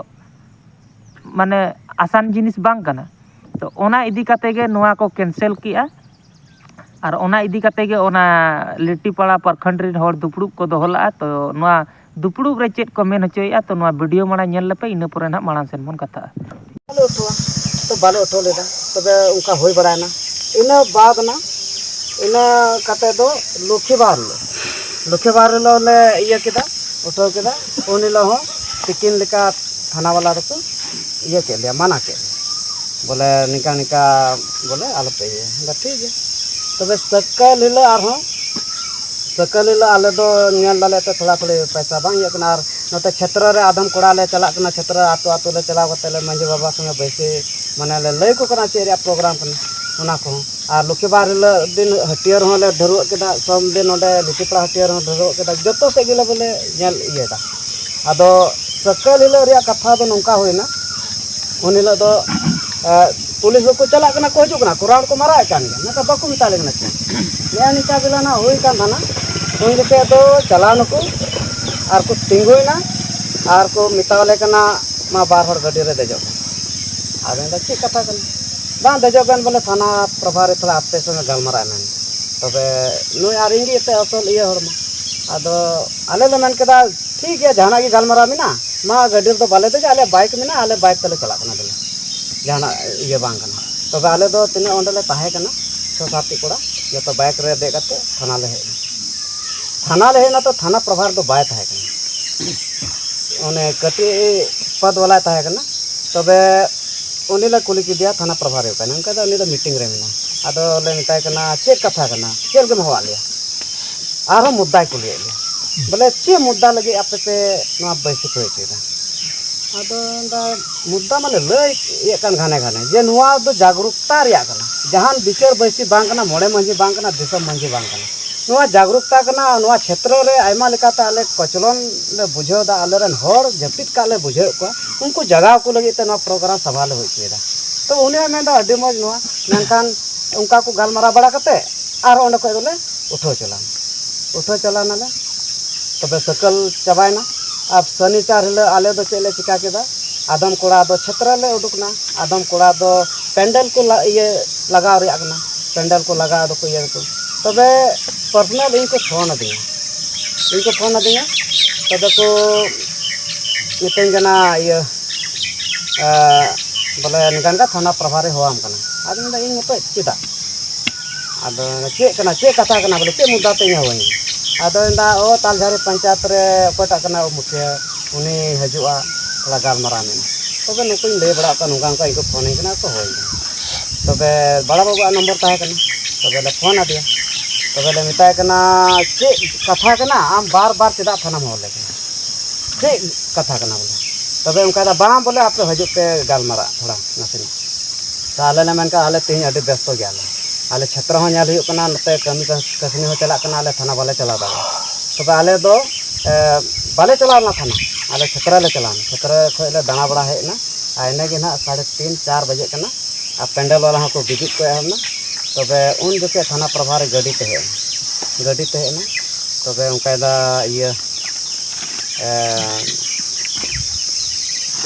ᱢᱟᱱᱮ ᱟᱥᱟᱱ ᱡᱤᱱᱤᱥ ᱵᱟᱝ ᱠᱟᱱᱟ᱾ ᱛᱚ ᱚᱱᱟ ᱤᱫᱤ ᱠᱟᱛᱮ ᱜᱮ ᱱᱚᱣᱟ ᱠᱚ ᱠᱮᱱᱥᱮᱞ ᱠᱮᱜᱼᱟ᱾ ᱟᱨ ᱚᱱᱟ ᱤᱫᱤ ᱠᱟᱛᱮ ᱜᱮ ᱚᱱᱟ ᱞᱤᱴᱤᱯᱟᱲᱟ ᱯᱨᱚᱠᱷᱚᱸᱰ ᱨᱮᱱ ᱦᱚᱲ ᱫᱩᱯᱲᱩᱵ ᱠᱚ ᱫᱚᱦᱚ ᱞᱮᱜᱼᱟ᱾ ᱛᱚ ᱱᱚᱣᱟ ᱫᱩᱯᱲᱩᱵ ᱨᱮ ᱪᱮᱫ ᱠᱚ ᱢᱮᱱ ᱦᱚᱪᱚᱭᱮᱫᱼᱟ, ᱛᱚ ᱱᱚᱣᱟ ᱵᱷᱤᱰᱤᱭᱳ ᱢᱟᱲᱟᱝ ᱧᱮᱞ ᱞᱮᱯᱮ, ᱤᱱᱟᱹ ᱯᱚᱨᱮ ᱱᱟᱦᱟᱜ ᱢᱟᱲᱟᱝ ᱥᱮᱱ ᱵᱚᱱ ᱠᱟᱛᱷᱟᱜᱼᱟ᱾ ᱵᱟᱞᱮ ᱩᱴᱷᱟᱹᱣᱟ, ᱛᱚ ᱵᱟᱞᱮ ᱩᱴᱷᱟᱹᱣ ᱞᱮᱫᱟ᱾ ᱛᱚᱵᱮ ᱚᱱᱠᱟ ᱦᱩᱭ ᱵᱟᱲᱟᱭᱮᱱᱟ, ᱤᱱᱟᱹ ᱵᱟᱫᱽ ᱱᱟ, ᱤᱱᱟᱹ ᱠᱟᱛᱮ ᱫᱚ ᱞᱚᱠᱠᱷᱤ ᱵᱟᱨ ᱦᱤᱞᱳᱜ, ᱞᱚᱠᱠᱷᱤ ᱵᱟᱨ ᱦᱤᱞᱳᱜ ᱞᱮ ᱤᱭᱟᱹ ᱠᱮᱫᱟ, ᱩᱴᱷᱟᱹᱣ ᱠᱮᱫᱟ᱾ ᱩᱱ ᱦᱤᱞᱳᱜ ᱦᱚᱸ ᱛᱤᱠᱤᱱ ᱞᱮᱠᱟ ᱛᱷᱟᱱᱟ ᱵᱟᱞᱟ ᱫᱚᱠᱚ ᱤᱭᱟᱹ ᱠᱮᱫ ᱞᱮᱭᱟ, ᱢᱟᱱᱟ ᱠᱮᱫ ᱞᱮᱭᱟ, ᱵᱚᱞᱮ ᱱᱤᱝᱠᱟ ᱱᱤᱝᱠᱟ ᱵᱚᱞᱮ ᱟᱞᱚᱯᱮ ᱤᱭᱟᱹᱭᱟ᱾ ᱢᱮᱱᱫᱟ ᱴᱷᱤᱠ ᱜᱮᱭᱟ᱾ ᱛᱚᱵᱮ ᱥᱟᱹᱠᱟᱹᱞ ᱦᱤᱞᱳᱜ ᱟᱨᱦᱚᱸ, ᱥᱟᱹᱠᱟᱹᱞ ᱦᱤᱞᱳᱜ ᱟᱞᱮ ᱫᱚ ᱧᱮᱞ ᱫᱟᱞᱮ ᱮᱱᱛᱮᱫ ᱛᱷᱚᱲᱟ ᱛᱷᱚᱲᱤ ᱯᱚᱭᱥᱟ ᱵᱟᱝ ᱤᱭᱟᱹᱜ ᱠᱟᱱᱟ, ᱟᱨ ᱱᱚᱛᱮ ᱪᱷᱮᱛᱨᱚ ᱨᱮ ᱟᱫᱚᱢ ᱠᱚᱲᱟ ᱞᱮ ᱪᱟᱞᱟᱜ ᱠᱟᱱᱟ, ᱪᱷᱮᱛᱨᱚ ᱟᱹᱛᱩ ᱟᱹᱛᱩ ᱞᱮ ᱪᱟᱞᱟᱣ ᱠᱟᱛᱮ ᱞᱮ ᱢᱟᱺᱡᱷᱤ ᱵᱟᱵᱟ ᱥᱚᱸᱜᱮ ᱵᱟᱹᱭᱥᱤ ᱢᱟᱱᱮ ᱞᱮ ᱞᱟᱹᱭ ᱟᱠᱚ ᱠᱟᱱᱟ ᱪᱮᱫ ᱨᱮᱭᱟᱜ ᱯᱨᱳᱜᱨᱟᱢ ᱠᱟᱱᱟ, ᱚᱱᱟ ᱠᱚᱦᱚᱸ᱾ ᱟᱨ ᱞᱚᱠᱠᱷᱤ ᱵᱟᱨ ᱦᱤᱞᱳᱜ ᱫᱤᱱ ᱦᱟᱹᱴᱭᱟᱹ ᱨᱮᱦᱚᱸ ᱞᱮ ᱰᱷᱟᱹᱨᱣᱟᱹᱜ ᱠᱮᱫᱟ, ᱥᱚᱢ ᱫᱤᱱ ᱱᱚᱰᱮ ᱞᱤᱴᱤᱯᱟᱲᱟ ᱦᱟᱹᱴᱭᱟᱹ ᱨᱮᱦᱚᱸ ᱰᱷᱟᱹᱨᱣᱟᱹᱜ ᱠᱮᱫᱟ, ᱡᱚᱛᱚ ᱥᱮᱫ ᱜᱮᱞᱮ ᱵᱚᱞᱮ ᱧᱮᱞ ᱤᱭᱟᱹᱭᱮᱫᱟ᱾ ᱟᱫᱚ ᱥᱟᱹᱠᱟᱹᱞ ᱦᱤᱞᱳᱜ ᱨᱮᱭᱟᱜ ᱠᱟᱛᱷᱟ ᱫᱚ ᱱᱚᱝᱠᱟ ᱦᱩᱭᱱᱟ, ᱩᱱ ᱦᱤᱞᱳᱜ ᱫᱚ ᱮ, ᱯᱩᱞᱤᱥ ᱫᱚᱠᱚ ᱪᱟᱞᱟᱜ ᱠᱟᱱᱟ, ᱠᱚ ᱦᱤᱡᱩᱜ ᱠᱟᱱᱟ, ᱠᱚ ᱨᱟᱣᱩᱱᱰ ᱠᱚ ᱢᱟᱨᱟᱣᱮᱫ ᱠᱟᱱ ᱜᱮᱭᱟ, ᱢᱮᱱᱠᱷᱟᱱ ᱵᱟᱠᱚ ᱢᱮᱛᱟ ᱞᱮ ᱠᱟᱱᱟ ᱪᱮᱫ᱾ ᱱᱮᱜᱼᱮ ᱱᱤᱝᱠᱟ ᱵᱮᱞᱟ ᱱᱟᱜ ᱦᱩᱭ ᱠᱟᱱ ᱛᱟᱦᱮᱱᱟ, ᱩᱱ ᱡᱚᱠᱷᱮᱡ ᱫᱚ ᱪᱟᱞᱟᱣ ᱱᱟᱠᱚ ᱟᱨ ᱠᱚ ᱛᱤᱸᱜᱩᱭᱮᱱᱟ ᱟᱨ ᱠᱚ ᱢᱮᱛᱟᱣᱟᱞᱮ ᱠᱟᱱᱟ, "ᱢᱟ ᱵᱟᱨ ᱦᱚᱲ ᱜᱟᱹᱰᱤ ᱨᱮ ᱫᱮᱡᱚᱜ ᱵᱮᱱ᱾" ᱟᱫᱚ ᱢᱮᱱᱫᱟ, "ᱪᱮᱫ ᱠᱟᱛᱷᱟ ᱠᱟᱱᱟ?" "ᱵᱟᱝ, ᱫᱮᱡᱚᱜ ᱵᱮᱱ, ᱵᱚᱞᱮ ᱛᱷᱟᱱᱟ ᱯᱨᱚᱵᱷᱟᱨᱤ ᱛᱷᱚᱲᱟ ᱟᱯᱮ ᱥᱚᱸᱜᱮ ᱜᱟᱞᱢᱟᱨᱟᱜ ᱢᱮ᱾" ᱛᱚᱵᱮ ᱱᱩᱭ ᱟᱨ ᱤᱧ ᱜᱮ ᱮᱱᱛᱮᱫ ᱟᱥᱚᱞ ᱤᱭᱟᱹ ᱦᱚᱲ ᱢᱟ᱾ ᱟᱫᱚ ᱟᱞᱮ ᱞᱮ ᱢᱮᱱ ᱠᱮᱫᱟ, "ᱴᱷᱤᱠ ᱜᱮᱭᱟ, ᱡᱟᱦᱟᱱᱟᱜ ᱜᱮ ᱜᱟᱞᱢᱟᱨᱟᱣ ᱢᱮᱱᱟᱜᱼᱟ, ᱢᱟ ᱜᱟᱹᱰᱤ ᱨᱮᱫᱚ ᱵᱟᱞᱮ ᱫᱮᱡᱚᱜᱼᱟ, ᱟᱞᱮᱭᱟᱜ ᱵᱟᱭᱤᱠ ᱢᱮᱱᱟᱜᱼᱟ, ᱟᱞᱮ ᱵᱟᱭᱤᱠ ᱛᱮᱞᱮ ᱪᱟᱞᱟᱜ ᱠᱟᱱᱟ ᱫᱮᱞᱟ, ᱡᱟᱦᱟᱱᱟᱜ ᱤᱭᱟᱹ ᱵᱟᱝ ᱠᱟᱱᱟ᱾" ᱛᱚᱵᱮ ᱟᱞᱮ ᱫᱚ ᱛᱤᱱᱟᱹᱜ ᱚᱸᱰᱮ ᱞᱮ ᱛᱟᱦᱮᱸ ᱠᱟᱱᱟ, ᱥᱟᱛᱴᱤ ᱠᱚᱲᱟ ᱡᱚᱛᱚ ᱵᱟᱭᱤᱠ ᱨᱮ ᱫᱮᱡ ᱠᱟᱛᱮ ᱛᱷᱟᱱᱟ ᱞᱮ ᱦᱮᱡ ᱮᱱᱟ᱾ ᱛᱷᱟᱱᱟ ᱞᱮ ᱦᱮᱡ ᱮᱱᱟ ᱛᱚ ᱛᱷᱟᱱᱟ ᱯᱨᱚᱵᱷᱟᱨ ᱫᱚ ᱵᱟᱭ ᱛᱟᱦᱮᱸ ᱠᱟᱱᱟ, ᱚᱱᱮ ᱠᱟᱹᱴᱤᱡ ᱯᱚᱫᱽ ᱵᱟᱞᱟᱭ ᱛᱟᱦᱮᱸ ᱠᱟᱱᱟ᱾ ᱛᱚᱵᱮ ᱩᱱᱤ ᱞᱮ ᱠᱩᱞᱤ ᱠᱮᱫᱮᱭᱟ, ᱛᱷᱟᱱᱟ ᱯᱨᱚᱵᱷᱟᱨᱤ ᱚᱠᱟᱭᱮᱱᱟ? ᱚᱱᱠᱟ ᱫᱚ ᱩᱱᱤ ᱫᱚ ᱢᱤᱴᱤᱝ ᱨᱮ ᱢᱮᱱᱟᱭᱟ᱾ ᱟᱫᱚ ᱞᱮ ᱢᱮᱛᱟᱭ ᱠᱟᱱᱟ, "ᱪᱮᱫ ᱠᱟᱛᱷᱟ ᱠᱟᱱᱟ? ᱪᱮᱫ ᱞᱟᱹᱜᱤᱫ ᱮᱢ ᱦᱚᱦᱚᱣᱟᱫ ᱞᱮᱭᱟ?" ᱟᱨᱦᱚᱸ ᱢᱩᱫᱽᱫᱟᱭ ᱠᱩᱞᱤᱭᱮᱫ ᱞᱮᱭᱟ, ᱵᱚᱞᱮ, "ᱪᱮᱫ ᱢᱩᱫᱽᱫᱟ ᱞᱟᱹᱜᱤᱫ ᱟᱯᱮ ᱯᱮ ᱱᱚᱣᱟ ᱵᱟᱹᱭᱥᱤ ᱯᱮ ᱦᱩᱭ ᱦᱚᱪᱚᱭᱮᱫᱟ?" ᱟᱫᱚ ᱢᱮᱱᱫᱟ, ᱢᱩᱫᱽᱫᱟ ᱢᱟᱞᱮ ᱞᱟᱹᱭ ᱤᱭᱟᱹᱜ ᱠᱟᱱ ᱜᱷᱟᱱᱮ ᱜᱷᱟᱱᱮ ᱡᱮ ᱱᱚᱣᱟ ᱫᱚ ᱡᱟᱜᱽᱨᱩᱠᱛᱟ ᱨᱮᱭᱟᱜ ᱠᱟᱱᱟ, ᱡᱟᱦᱟᱱ ᱵᱤᱪᱟᱹᱨ ᱵᱟᱹᱭᱥᱤ ᱵᱟᱝ ᱠᱟᱱᱟ, ᱢᱚᱬᱮ ᱢᱟᱺᱡᱷᱤ ᱵᱟᱝ ᱠᱟᱱᱟ, ᱫᱤᱥᱚᱢ ᱢᱟᱺᱡᱷᱤ ᱵᱟᱝ ᱠᱟᱱᱟ, ᱱᱚᱣᱟ ᱡᱟᱜᱽᱨᱩᱠᱛᱟ ᱠᱟᱱᱟ᱾ ᱱᱚᱣᱟ ᱪᱷᱮᱛᱨᱚ ᱨᱮ ᱟᱭᱢᱟ ᱞᱮᱠᱟᱛᱮ ᱟᱞᱮ ᱠᱚᱪᱞᱚᱱ ᱞᱮ ᱵᱩᱡᱷᱟᱹᱣ ᱮᱫᱟ, ᱟᱞᱮᱨᱮᱱ ᱦᱚᱲ ᱡᱟᱹᱯᱤᱫ ᱠᱟᱜ ᱞᱮ ᱵᱩᱡᱷᱟᱹᱣᱮᱫ ᱠᱚᱣᱟ, ᱩᱱᱠᱩ ᱡᱟᱜᱟᱣ ᱠᱚ ᱞᱟᱹᱜᱤᱫ ᱛᱮ ᱱᱚᱣᱟ ᱯᱨᱳᱜᱨᱟᱢ ᱥᱟᱵᱷᱟ ᱞᱮ ᱦᱩᱭ ᱦᱚᱪᱚᱭᱮᱫᱟ᱾ ᱛᱚ ᱩᱱᱤ ᱦᱚᱸ ᱢᱮᱱᱫᱟ ᱟᱹᱰᱤ ᱢᱚᱡᱽ ᱱᱚᱣᱟ, ᱢᱮᱱᱠᱷᱟᱱ ᱚᱱᱠᱟ ᱠᱚ ᱜᱟᱞᱢᱟᱨᱟᱣ ᱵᱟᱲᱟ ᱠᱟᱛᱮ ᱟᱨ ᱚᱸᱰᱮ ᱠᱷᱚᱡ ᱫᱚᱞᱮ ᱩᱴᱷᱟᱹᱣ ᱪᱟᱞᱟᱣᱱᱟ, ᱩᱴᱷᱟᱹᱣ ᱪᱟᱞᱟᱣᱱᱟᱞᱮ᱾ ᱛᱚᱵᱮ ᱥᱟᱹᱠᱟᱹᱞ ᱪᱟᱵᱟᱭᱮᱱᱟ᱾ ᱟᱨ ᱥᱟᱱᱤᱪᱟᱨ ᱦᱤᱞᱳᱜ ᱟᱞᱮ ᱫᱚ ᱪᱮᱫ ᱞᱮ ᱪᱤᱠᱟ ᱠᱮᱫᱟ, ᱟᱫᱚᱢ ᱠᱚᱲᱟ ᱫᱚ ᱪᱷᱟᱛᱨᱟ ᱞᱮ ᱩᱰᱩᱠ ᱮᱱᱟ, ᱟᱫᱚᱢ ᱠᱚᱲᱟ ᱫᱚ ᱯᱮᱱᱰᱮᱞ ᱠᱚ ᱞᱟ-, ᱤᱭᱟᱹ ᱞᱟᱜᱟᱣ ᱨᱮᱭᱟᱜ ᱠᱟᱱᱟ, ᱯᱮᱱᱰᱮᱞ ᱠᱚ ᱞᱟᱜᱟᱣ ᱫᱚᱠᱚ ᱤᱭᱟᱹ ᱫᱚᱠᱚ᱾ ᱛᱚᱵᱮ ᱯᱟᱨᱥᱚᱱᱟᱞ ᱤᱧ ᱠᱚ ᱯᱷᱳᱱ ᱟᱹᱫᱤᱧᱟ, ᱤᱧ ᱠᱚ ᱯᱷᱳᱱ ᱟᱹᱫᱤᱧᱟ, ᱛᱚᱵᱮ ᱠᱚ ᱢᱤᱛᱟᱹᱧ ᱠᱟᱱᱟ, ᱤᱭᱟᱹ, ᱮᱸ, ᱵᱚᱞᱮ ᱱᱤᱝᱠᱟ ᱱᱤᱝᱠᱟ ᱛᱷᱟᱱᱟ ᱯᱨᱚᱵᱷᱟᱨᱤ ᱦᱚᱦᱚᱣᱟᱢ ᱠᱟᱱᱟ᱾ ᱟᱫᱚ ᱢᱮᱱᱫᱟ, "ᱤᱧ ᱢᱚᱛᱚᱡ ᱪᱮᱫᱟᱜ?" ᱟᱫᱚ ᱢᱮᱱᱫᱟ, "ᱪᱮᱫ ᱠᱟᱱᱟ, ᱪᱮᱫ ᱠᱟᱛᱷᱟ ᱠᱟᱱᱟ ᱵᱚᱞᱮ, ᱪᱮᱫ ᱢᱩᱫᱽᱫᱟ ᱛᱮ ᱤᱧ ᱦᱚᱦᱚᱣᱟᱹᱧ?" ᱟᱫᱚ ᱢᱮᱱᱫᱟ, "ᱚ, ᱛᱟᱞᱡᱷᱟᱨᱤ ᱯᱚᱧᱪᱟᱭᱮᱛ ᱨᱮ ᱚᱠᱚᱭᱴᱟᱜ ᱠᱟᱱᱟ ᱢᱩᱠᱷᱤᱭᱟᱹ, ᱩᱱᱤ ᱦᱤᱡᱩᱜᱼᱟ, ᱛᱷᱚᱲᱟ ᱜᱟᱞᱢᱟᱨᱟᱣ ᱢᱮᱱᱟᱜᱼᱟ᱾" ᱛᱚᱵᱮ ᱱᱩᱠᱩᱧ ᱞᱟᱹᱭ ᱵᱟᱲᱟᱣᱟᱫ ᱠᱚᱣᱟ, ᱱᱚᱝᱠᱟ ᱱᱚᱝᱠᱟ ᱤᱧ ᱠᱚ ᱯᱷᱳᱱᱟᱹᱧ ᱠᱟᱱᱟ, ᱠᱚ ᱦᱚᱦᱚᱣᱟᱹᱧ ᱠᱟᱱᱟ᱾ ᱛᱚᱵᱮ ᱵᱟᱲᱟ ᱵᱟᱹᱵᱩᱣᱟᱜ ᱱᱚᱢᱵᱚᱨ ᱛᱟᱦᱮᱸ ᱠᱟᱱᱟ, ᱛᱚᱵᱮ ᱞᱮ ᱯᱷᱳᱱ ᱟᱫᱮᱭᱟ᱾ ᱛᱚᱵᱮ ᱞᱮ ᱢᱮᱛᱟᱭ ᱠᱟᱱᱟ, "ᱪᱮᱫ ᱠᱟᱛᱷᱟ ᱠᱟᱱᱟ, ᱟᱢ ᱵᱟᱨ ᱵᱟᱨ ᱪᱮᱫᱟᱜ ᱛᱷᱟᱱᱟᱢ ᱦᱚᱦᱚ ᱞᱮ ᱠᱟᱱᱟ? ᱪᱮᱫ ᱠᱟᱛᱷᱟ ᱠᱟᱱᱟ ᱵᱚᱞᱮ?" ᱛᱚᱵᱮ ᱚᱱᱠᱟ ᱫᱚ ᱵᱟᱝ ᱵᱚᱞᱮ, ᱟᱯᱮ ᱦᱤᱡᱩᱜ ᱯᱮ ᱜᱟᱞᱢᱟᱨᱟᱜ ᱛᱷᱚᱲᱟ ᱱᱟᱥᱮᱱᱟᱜ᱾ ᱛᱚ ᱟᱞᱮ ᱞᱮ ᱢᱮᱱ ᱠᱟᱜᱼᱟ, ᱟᱞᱮ ᱛᱮᱦᱮᱧ ᱟᱹᱰᱤ ᱵᱮᱥᱛᱚ ᱜᱮᱭᱟᱞᱮ, ᱟᱞᱮ ᱪᱷᱟᱛᱨᱟ ᱦᱚᱸ ᱧᱮᱞ ᱦᱩᱭᱩᱜ ᱠᱟᱱᱟ, ᱱᱚᱛᱮ ᱠᱟᱹᱢᱤ ᱠᱟᱹᱥ-, ᱠᱟᱹᱥᱱᱤ ᱦᱚᱸ ᱪᱟᱞᱟᱜ ᱠᱟᱱᱟ, ᱟᱞᱮ ᱛᱷᱟᱱᱟ ᱵᱟᱞᱮ ᱪᱟᱞᱟᱣ ᱫᱟᱲᱮᱭᱟᱜᱼᱟ᱾ ᱛᱚᱵᱮ ᱟᱞᱮ ᱫᱚ, ᱮ, ᱵᱟᱞᱮ ᱪᱟᱞᱟᱣ ᱞᱮᱱᱟ ᱛᱷᱟᱱᱟ, ᱟᱞᱮ ᱪᱷᱟᱛᱨᱟ ᱞᱮ ᱪᱟᱞᱟᱣ ᱮᱱᱟ, ᱪᱷᱟᱛᱨᱟ ᱠᱷᱚᱡ ᱞᱮ ᱫᱟᱬᱟ ᱵᱟᱲᱟ ᱦᱮᱡ ᱮᱱᱟ᱾ ᱟᱨ ᱤᱱᱟᱹ ᱜᱮ ᱱᱟᱦᱟᱜ ᱥᱟᱲᱮ ᱛᱤᱱ, ᱪᱟᱨ ᱵᱟᱡᱮᱜ ᱠᱟᱱᱟ, ᱟᱨ ᱯᱮᱱᱰᱮᱞ ᱵᱟᱞᱟ ᱦᱚᱸᱠᱚ ᱵᱤᱫᱩᱜ ᱠᱚ ᱮᱦᱚᱵ ᱮᱱᱟ᱾ ᱛᱚᱵᱮ ᱩᱱ ᱡᱚᱠᱷᱮᱡ ᱛᱷᱟᱱᱟ ᱯᱨᱚᱵᱷᱟ ᱨᱮ ᱜᱟᱹᱰᱤ ᱛᱟᱦᱮᱸ ᱮᱱᱟ, ᱜᱟᱹᱰᱤ ᱛᱟᱦᱮᱸ ᱮᱱᱟ᱾ ᱛᱚᱵᱮ ᱚᱱᱠᱟᱭ ᱫᱟ, ᱤᱭᱟᱹ, ᱮ,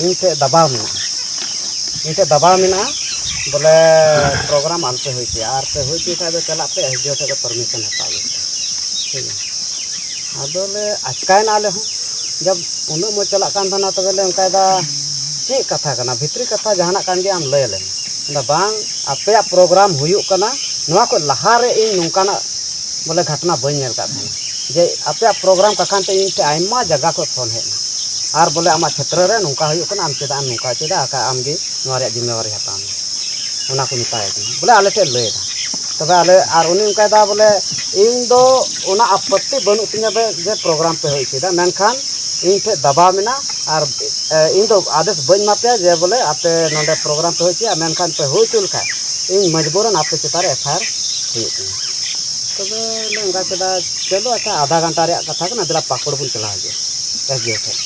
ᱤᱧ ᱴᱷᱮᱡ ᱫᱟᱵᱟᱣ ᱢᱮᱱᱟᱜᱼᱟ, ᱤᱧ ᱴᱷᱮᱡ ᱫᱟᱵᱟᱣ ᱢᱮᱱᱟᱜᱼᱟ, ᱵᱚᱞᱮ ᱯᱨᱳᱜᱨᱟᱢ ᱟᱞᱚᱯᱮ ᱦᱩᱭ ᱦᱚᱪᱚᱭᱟ, ᱟᱨ ᱯᱮ ᱦᱩᱭ ᱦᱚᱪᱚᱭ ᱠᱷᱟᱡ ᱫᱚ ᱪᱟᱞᱟᱜ ᱯᱮ ᱮᱥ ᱰᱤ ᱳ ᱴᱷᱮᱡ ᱫᱚ ᱯᱟᱨᱢᱤᱥᱚᱱ ᱦᱟᱛᱟᱣ ᱟᱹᱜᱩᱭ ᱯᱮ, ᱴᱷᱤᱠ ᱜᱮᱭᱟ᱾ ᱟᱫᱚ ᱞᱮ ᱟᱪᱠᱟᱭᱮᱱᱟ ᱟᱞᱮ ᱦᱚᱸ, ᱡᱟᱵ ᱩᱱᱟᱹᱜ ᱢᱚᱡᱽ ᱪᱟᱞᱟᱜ ᱠᱟᱱ ᱛᱟᱦᱮᱱᱟ, ᱛᱚᱵᱮ ᱞᱮ ᱚᱱᱠᱟᱭᱮᱫᱟ, ᱪᱮᱫ ᱠᱟᱛᱷᱟ ᱠᱟᱱᱟ, ᱵᱷᱤᱛᱨᱤ ᱠᱟᱛᱷᱟ ᱡᱟᱦᱟᱱᱟᱜ ᱠᱟᱱ ᱜᱮ ᱟᱢ ᱞᱟᱹᱭ ᱟᱞᱮ ᱢᱮ᱾ ᱢᱮᱱᱫᱟ, ᱵᱟᱝ, ᱟᱯᱮᱭᱟᱜ ᱯᱨᱳᱜᱨᱟᱢ ᱦᱩᱭᱩᱜ ᱠᱟᱱᱟ, ᱱᱚᱣᱟ ᱠᱷᱚᱱ ᱞᱟᱦᱟᱨᱮ ᱤᱧ ᱱᱚᱝᱠᱟᱱᱟᱜ ᱵᱚᱞᱮ ᱜᱷᱚᱴᱚᱱᱟ ᱵᱟᱹᱧ ᱧᱮᱞ ᱟᱠᱟᱫ ᱛᱟᱦᱮᱱᱟ, ᱡᱮ ᱟᱯᱮᱭᱟᱜ ᱯᱨᱳᱜᱨᱟᱢ ᱠᱟᱠᱷᱟᱱ ᱛᱮ ᱤᱧ ᱴᱷᱮᱱ ᱟᱭᱢᱟ ᱡᱟᱭᱜᱟ ᱠᱷᱚᱱ ᱯᱷᱳᱱ ᱦᱮᱡ ᱮᱱᱟ, ᱟᱨ ᱵᱚᱞᱮ ᱟᱢᱟᱜ ᱠᱷᱮᱛᱨᱚ ᱨᱮ ᱱᱚᱝᱠᱟ ᱦᱩᱭᱩᱜ ᱠᱟᱱᱟ, ᱟᱢ ᱪᱮᱫᱟᱜ ᱮᱢ ᱱᱚᱝᱠᱟ ᱦᱚᱪᱚᱭᱮᱫᱟ, ᱟᱨ ᱟᱢ ᱜᱮ ᱱᱚᱣᱟ ᱨᱮᱭᱟᱜ ᱡᱤᱢᱢᱮᱣᱟᱨᱤ ᱦᱟᱛᱟᱣ ᱢᱮ, ᱚᱱᱟ ᱠᱚ ᱢᱮᱛᱟᱭ ᱠᱟᱱᱟ ᱵᱚᱞᱮ ᱟᱞᱮ ᱴᱷᱮᱱ ᱞᱟᱹᱭ ᱮᱫᱟ᱾ ᱛᱚᱵᱮ ᱟᱞᱮ ᱟᱨ ᱩᱱᱤ ᱚᱱᱠᱟᱭ ᱫᱟ ᱵᱚᱞᱮ ᱤᱧ ᱫᱚ ᱚᱱᱟ ᱟᱯᱚᱛᱛᱤ ᱵᱟᱹᱱᱩᱜ ᱛᱤᱧᱟᱹ ᱵᱮ-, ᱡᱮ ᱯᱨᱳᱜᱨᱟᱢ ᱯᱮ ᱦᱩᱭ ᱦᱚᱪᱚᱭᱮᱫᱟ, ᱢᱮᱱᱠᱷᱟᱱ ᱤᱧ ᱴᱷᱮᱱ ᱫᱟᱵᱟᱣ ᱢᱮᱱᱟᱜᱼᱟ, ᱟᱨ ᱮ, ᱤᱧ ᱫᱚ ᱟᱫᱮᱥ ᱵᱟᱹᱧ ᱮᱢᱟ ᱯᱮᱭᱟ ᱡᱮ ᱵᱚᱞᱮ ᱟᱯᱮ ᱱᱚᱰᱮ ᱯᱨᱳᱜᱨᱟᱢ ᱯᱮ ᱦᱩᱭ ᱦᱚᱪᱚᱭᱟ, ᱢᱮᱱᱠᱷᱟᱱ ᱯᱮ ᱦᱩᱭ ᱦᱚᱪᱚ ᱞᱮᱠᱷᱟᱱ ᱤᱧ ᱢᱚᱡᱽᱵᱩᱨᱟᱱ ᱟᱯᱮ ᱪᱮᱛᱟᱱ ᱨᱮ ᱮᱯᱷ ᱟᱭ ᱟᱨ ᱦᱩᱭᱩᱜ ᱛᱤᱧᱟ᱾ ᱛᱚᱵᱮ ᱞᱮ ᱚᱱᱠᱟ ᱠᱮᱫᱟ, ᱪᱚᱞᱚ ᱟᱪᱪᱷᱟ, ᱟᱫᱷᱟ ᱜᱷᱚᱱᱴᱟ ᱨᱮᱭᱟᱜ ᱠᱟᱛᱷᱟ ᱠᱟᱱᱟ, ᱫᱮᱞᱟ ᱯᱟᱹᱠᱩᱲ ᱵᱚᱱ ᱪᱟᱞᱟᱣ ᱦᱤᱡᱩᱜᱼᱟ ᱮᱥ ᱰᱤ ᱳ ᱴᱷᱮᱱ᱾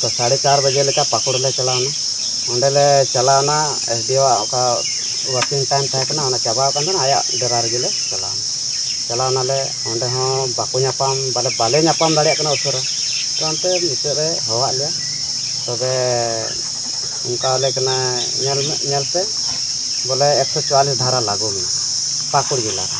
ᱛᱚ ᱥᱟᱲᱮ ᱪᱟᱨ ᱵᱟᱡᱮ ᱞᱮᱠᱟ ᱯᱟᱹᱠᱩᱲ ᱞᱮ ᱪᱟᱞᱟᱣᱱᱟ᱾ ᱚᱸᱰᱮ ᱞᱮ ᱪᱟᱞᱟᱣᱱᱟ, ᱮᱥ ᱰᱤ ᱳ ᱟᱜ ᱚᱠᱟ ᱣᱟᱨᱠᱤᱝ ᱴᱟᱭᱤᱢ ᱛᱟᱦᱮᱸ ᱠᱟᱱᱟ, ᱚᱱᱟ ᱪᱟᱵᱟ ᱟᱠᱟᱱ ᱛᱟᱦᱮᱱᱟ, ᱟᱭᱟᱜ ᱰᱮᱨᱟ ᱨᱮᱜᱮ ᱞᱮ ᱪᱟᱞᱟᱣᱱᱟ᱾ ᱪᱟᱞᱟᱣ ᱱᱟᱞᱮ, ᱚᱸᱰᱮ ᱦᱚᱸ ᱵᱟᱠᱚ ᱧᱟᱯᱟᱢ, ᱵᱟᱞᱮ, ᱵᱟᱞᱮ ᱧᱟᱯᱟᱢ ᱫᱟᱲᱮᱭᱟᱜ ᱠᱟᱱᱟ ᱩᱥᱟᱹᱨᱟ᱾ ᱛᱚ ᱚᱱᱛᱮ ᱢᱩᱪᱟᱹᱫ ᱨᱮ ᱦᱚᱦᱚᱣᱟᱫ ᱞᱮᱭᱟ᱾ ᱛᱚᱵᱮ ᱚᱱᱠᱟ ᱟᱞᱮ ᱠᱟᱱᱟ, ᱧᱮᱞ ᱢᱮ, ᱧᱮᱞ ᱯᱮ, ᱵᱚᱞᱮ ᱮᱠᱥᱚ ᱪᱩᱣᱟᱞᱤᱥ ᱫᱷᱟᱨᱟ ᱞᱟᱹᱜᱩ ᱢᱮᱱᱟᱜᱼᱟ ᱯᱟᱹᱠᱩᱲ ᱡᱮᱞᱟ ᱨᱮ᱾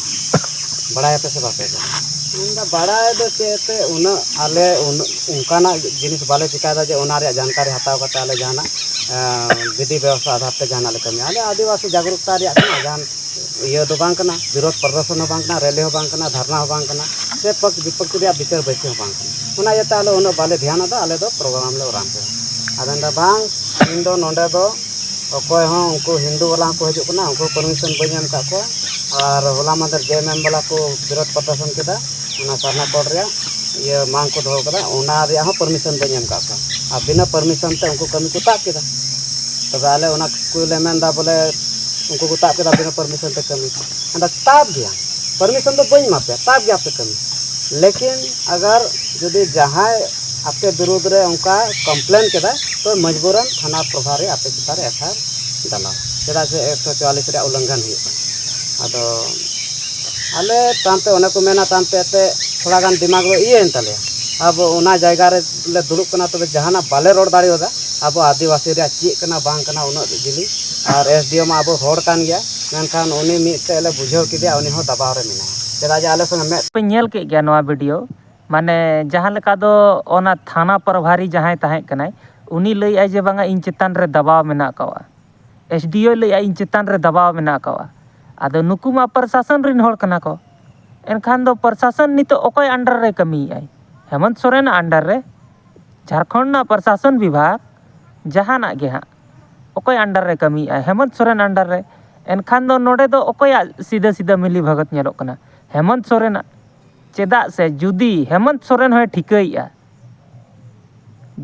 ᱵᱟᱲᱟᱭᱟᱯᱮ ᱥᱮ ᱵᱟᱯᱮ ᱵᱟᱲᱟᱭᱟ? ᱢᱮᱱᱫᱟ, ᱵᱟᱲᱟᱭ ᱫᱚ ᱪᱮᱫ ᱛᱮ ᱩᱱᱟᱹᱜ ᱟᱞᱮ ᱩᱱᱟᱹᱜ ᱚᱱᱠᱟᱱᱟᱜ ᱡᱤᱱᱤᱥ ᱵᱟᱞᱮ ᱪᱤᱠᱟᱭᱮᱫᱟ ᱡᱮ ᱚᱱᱟ ᱨᱮᱭᱟᱜ ᱡᱟᱱᱠᱟᱨᱤ ᱦᱟᱛᱟᱣ ᱠᱟᱛᱮ ᱟᱞᱮ ᱡᱟᱦᱟᱱᱟᱜ, ᱮᱸ, ᱵᱤᱫᱷᱤ ᱵᱮᱵᱚᱥᱛᱷᱟ ᱟᱫᱷᱟᱨ ᱛᱮ ᱡᱟᱦᱟᱱᱟᱜ ᱞᱮ ᱠᱟᱹᱢᱤᱭᱟ᱾ ᱟᱞᱮ ᱟᱹᱫᱤᱵᱟᱹᱥᱤ ᱡᱟᱜᱽᱨᱩᱠᱛᱟ ᱨᱮᱭᱟᱜ ᱠᱟᱱᱟ, ᱡᱟᱦᱟᱱ ᱤᱭᱟᱹ ᱫᱚ ᱵᱟᱝ ᱠᱟᱱᱟ, ᱵᱤᱨᱳᱫᱷ ᱯᱨᱚᱫᱚᱨᱥᱚᱱ ᱦᱚᱸ ᱵᱟᱝ ᱠᱟᱱᱟ, ᱨᱮᱞᱤ ᱦᱚᱸ ᱵᱟᱝ ᱠᱟᱱᱟ, ᱫᱷᱟᱨᱱᱟ ᱦᱚᱸ ᱵᱟᱝ ᱠᱟᱱᱟ, ᱥᱮ ᱯᱚᱠᱥ ᱵᱤᱯᱚᱠᱥ ᱨᱮᱭᱟᱜ ᱵᱤᱪᱟᱹᱨ ᱵᱟᱹᱭᱥᱤ ᱦᱚᱸ ᱵᱟᱝ ᱠᱟᱱᱟ᱾ ᱚᱱᱟ ᱤᱭᱟᱹᱛᱮ ᱟᱞᱮ ᱩᱱᱟᱹᱜ ᱵᱟᱞᱮ ᱫᱷᱮᱭᱟᱱ ᱟᱫᱟ, ᱟᱞᱮ ᱫᱚ ᱯᱨᱳᱜᱨᱟᱢ ᱞᱮ ᱚᱨᱟᱢ ᱠᱮᱫᱟ᱾ ᱟᱫᱚ ᱢᱮᱱᱫᱟ, ᱵᱟᱝ, ᱤᱧ ᱫᱚ ᱱᱚᱰᱮ ᱫᱚ ᱚᱠᱚᱭ ᱦᱚᱸ, ᱩᱱᱠᱩ ᱦᱤᱱᱫᱩ ᱵᱟᱞᱟ ᱦᱚᱸᱠᱚ ᱦᱤᱡᱩᱜ ᱠᱟᱱᱟ, ᱩᱱᱠᱩ ᱯᱟᱨᱢᱤᱥᱚᱱ ᱵᱟᱹᱧ ᱮᱢ ᱟᱠᱟᱫ ᱠᱚᱣᱟ, ᱟᱨ ᱦᱚᱞᱟ ᱢᱟᱫᱷᱮᱨ ᱡᱮ ᱮᱢ ᱮᱢ ᱵᱟᱞᱟ ᱠᱚ ᱵᱤᱨᱳᱫᱷ ᱯᱨᱚᱫᱚᱨᱥᱚᱱ ᱠᱮᱫᱟ, ᱚᱱᱟ ᱥᱟᱨᱱᱟ ᱠᱳᱰ ᱨᱮᱭᱟᱜ ᱤᱭᱟᱹ ᱢᱟᱝ ᱠᱚ ᱫᱚᱦᱚ ᱠᱟᱫᱟ, ᱚᱱᱟ ᱨᱮᱭᱟᱜ ᱦᱚᱸ ᱯᱟᱨᱢᱤᱥᱚᱱ ᱵᱟᱹᱧ ᱮᱢ ᱟᱠᱟᱫ ᱠᱚᱣᱟ, ᱟᱨ ᱵᱤᱱᱟᱹ ᱯᱟᱨᱢᱤᱥᱚᱱ ᱛᱮ ᱩᱱᱠᱩ ᱠᱟᱹᱢᱤ ᱠᱚ ᱛᱟᱵ ᱠᱮᱫᱟ᱾ ᱛᱚᱵᱮ ᱟᱞᱮ ᱚᱱᱟ ᱠᱚᱞᱮ ᱢᱮᱱᱫᱟ ᱵᱚᱞᱮ ᱩᱱᱠᱩ ᱠᱚ ᱛᱟᱵ ᱠᱮᱫᱟ ᱵᱤᱱᱟᱹ ᱯᱟᱨᱢᱤᱥᱚᱱ ᱛᱮ ᱠᱟᱹᱢᱤ᱾ ᱟᱫᱚ ᱛᱟᱵ ᱜᱮᱭᱟ, ᱯᱟᱨᱢᱤᱥᱚᱱ ᱫᱚ ᱵᱟᱹᱧ ᱮᱢᱟ ᱯᱮᱭᱟ, ᱛᱟᱵ ᱜᱮᱭᱟ ᱯᱮ ᱠᱟᱹᱢᱤ᱾ ᱞᱮᱠᱤᱱ ᱟᱜᱟᱨ ᱡᱩᱫᱤ ᱡᱟᱦᱟᱸᱭ ᱟᱯᱮ ᱵᱤᱨᱩᱫᱽ ᱨᱮ ᱚᱱᱠᱟ ᱠᱚᱢᱯᱞᱮᱱ ᱠᱮᱫᱟ, ᱛᱚ ᱢᱚᱡᱽᱵᱩᱨᱟᱱ ᱛᱷᱟᱱᱟ ᱯᱨᱚᱵᱷᱟᱨᱤ ᱟᱯᱮ ᱪᱮᱛᱟᱱ ᱨᱮ ᱮᱯᱷ ᱟᱭ ᱟᱨ ᱰᱟᱞᱟᱣ, ᱪᱮᱫᱟᱜ ᱥᱮ ᱮᱠᱥᱚ ᱪᱩᱣᱟᱞᱤᱥ ᱨᱮᱭᱟᱜ ᱩᱞᱞᱚᱝᱜᱷᱚᱱ ᱦᱩᱭᱩᱜ ᱠᱟᱱᱟ᱾ ᱟᱫᱚ ᱟᱞᱮ ᱛᱟᱭᱚᱢᱛᱮ ᱚᱱᱮ ᱠᱚ ᱢᱮᱱᱟ, ᱛᱟᱭᱚᱢᱛᱮ ᱮᱱᱛᱮ ᱛᱷᱚᱲᱟ ᱜᱟᱱ ᱫᱤᱢᱟᱜᱽ ᱫᱚ ᱤᱭᱟᱹᱭᱮᱱ ᱛᱟᱞᱮᱭᱟ᱾ ᱟᱵᱚ ᱚᱱᱟ ᱡᱟᱭᱜᱟ ᱨᱮ ᱞᱮ ᱫᱩᱲᱩᱵ ᱠᱟᱱᱟ, ᱛᱚᱵᱮ ᱡᱟᱦᱟᱱᱟᱜ ᱵᱟᱞᱮ ᱨᱚᱲ ᱫᱟᱲᱮᱭᱟᱫᱟ᱾ ᱟᱵᱚ ᱟᱹᱫᱤᱵᱟᱹᱥᱤ ᱨᱮᱭᱟᱜ ᱪᱮᱫ ᱠᱟᱱᱟ ᱵᱟᱝ ᱠᱟᱱᱟ ᱩᱱᱟᱹᱜ ᱡᱤᱞᱤᱧ, ᱟᱨ ᱮᱥ ᱰᱤ ᱳ ᱢᱟ ᱟᱵᱚ ᱦᱚᱲ ᱠᱟᱱ ᱜᱮᱭᱟ, ᱢᱮᱱᱠᱷᱟᱱ ᱩᱱᱤ ᱢᱤᱫᱴᱮᱡ ᱞᱮ ᱵᱩᱡᱷᱟᱹᱣ ᱠᱮᱫᱮᱭᱟ, ᱩᱱᱤ ᱦᱚᱸ ᱫᱟᱵᱟᱣ ᱨᱮ ᱢᱮᱱᱟᱭᱟ, ᱪᱮᱫᱟᱜ ᱡᱮ ᱟᱞᱮ ᱥᱚᱸᱜᱮ ᱢᱮᱫ ᱯᱮ ᱧᱮᱞ ᱠᱮᱫ ᱜᱮᱭᱟ ᱱᱚᱣᱟ ᱵᱷᱤᱰᱤᱭᱳ, ᱢᱟᱱᱮ ᱡᱟᱦᱟᱸ ᱞᱮᱠᱟ ᱫᱚ ᱚᱱᱟ ᱛᱷᱟᱱᱟ ᱯᱨᱚᱵᱷᱟᱨᱤ ᱡᱟᱦᱟᱸᱭ ᱛᱟᱦᱮᱸ ᱠᱟᱱᱟᱭ, ᱩᱱᱤ ᱞᱟᱹᱭᱮᱫᱼᱟᱭ ᱡᱮ ᱵᱟᱝᱟ ᱤᱧ ᱪᱮᱛᱟᱱ ᱨᱮ ᱫᱟᱵᱟᱣ ᱢᱮᱱᱟᱜ ᱟᱠᱟᱣᱟ, ᱮᱥ ᱰᱤ ᱳᱭ ᱞᱟᱹᱭᱮᱫᱼᱟ ᱤᱧ ᱪᱮᱛᱟᱱ ᱨᱮ ᱫᱟᱵᱟᱣ ᱢᱮᱱᱟᱜ ᱟᱠᱟᱣᱟ᱾ ᱟᱫᱚ ᱱᱩᱠᱩ ᱢᱟ ᱯᱨᱚᱥᱟᱥᱚᱱ ᱨᱮᱱ ᱦᱚᱲ ᱠᱟᱱᱟ ᱠᱚ᱾ ᱮᱱᱠᱷᱟᱱ ᱫᱚ ᱯᱨᱚᱥᱟᱥᱚᱱ ᱱᱤᱛᱚᱜ ᱚᱠᱚᱭ under ᱨᱮ ᱠᱟᱹᱢᱤᱭᱮᱫᱟᱭ? ᱦᱮᱢᱚᱱᱛ ᱥᱚᱨᱮᱱᱟᱜ under ᱨᱮ᱾ ᱡᱷᱟᱲᱠᱷᱚᱸᱰ ᱨᱮᱱᱟᱜ ᱯᱨᱚᱥᱟᱥᱚᱱ ᱵᱤᱵᱷᱟᱜᱽ ᱡᱟᱦᱟᱱᱟᱜ ᱜᱮ ᱦᱟᱸᱜ, ᱚᱠᱚᱭ under ᱨᱮ ᱠᱟᱹᱢᱤᱭᱮᱫᱟᱭ? ᱦᱮᱢᱚᱱᱛ ᱥᱚᱨᱮᱱ under ᱨᱮ᱾ ᱮᱱᱠᱷᱟᱱ ᱫᱚ ᱱᱚᱰᱮ ᱫᱚ ᱚᱠᱚᱭᱟᱜ ᱥᱤᱫᱷᱟᱹ ᱥᱤᱫᱷᱟᱹ ᱢᱤᱞᱤ ᱵᱷᱚᱜᱚᱛ ᱧᱮᱞᱚᱜ ᱠᱟᱱᱟ? ᱦᱮᱢᱚᱱᱛ ᱥᱚᱨᱮᱱᱟᱜ᱾ ᱪᱮᱫᱟᱜ ᱥᱮ ᱡᱩᱫᱤ ᱦᱮᱢᱚᱱᱛ ᱥᱚᱨᱮᱱ ᱦᱚᱸᱭ ᱴᱷᱤᱠᱟᱹᱭᱮᱫᱼᱟ,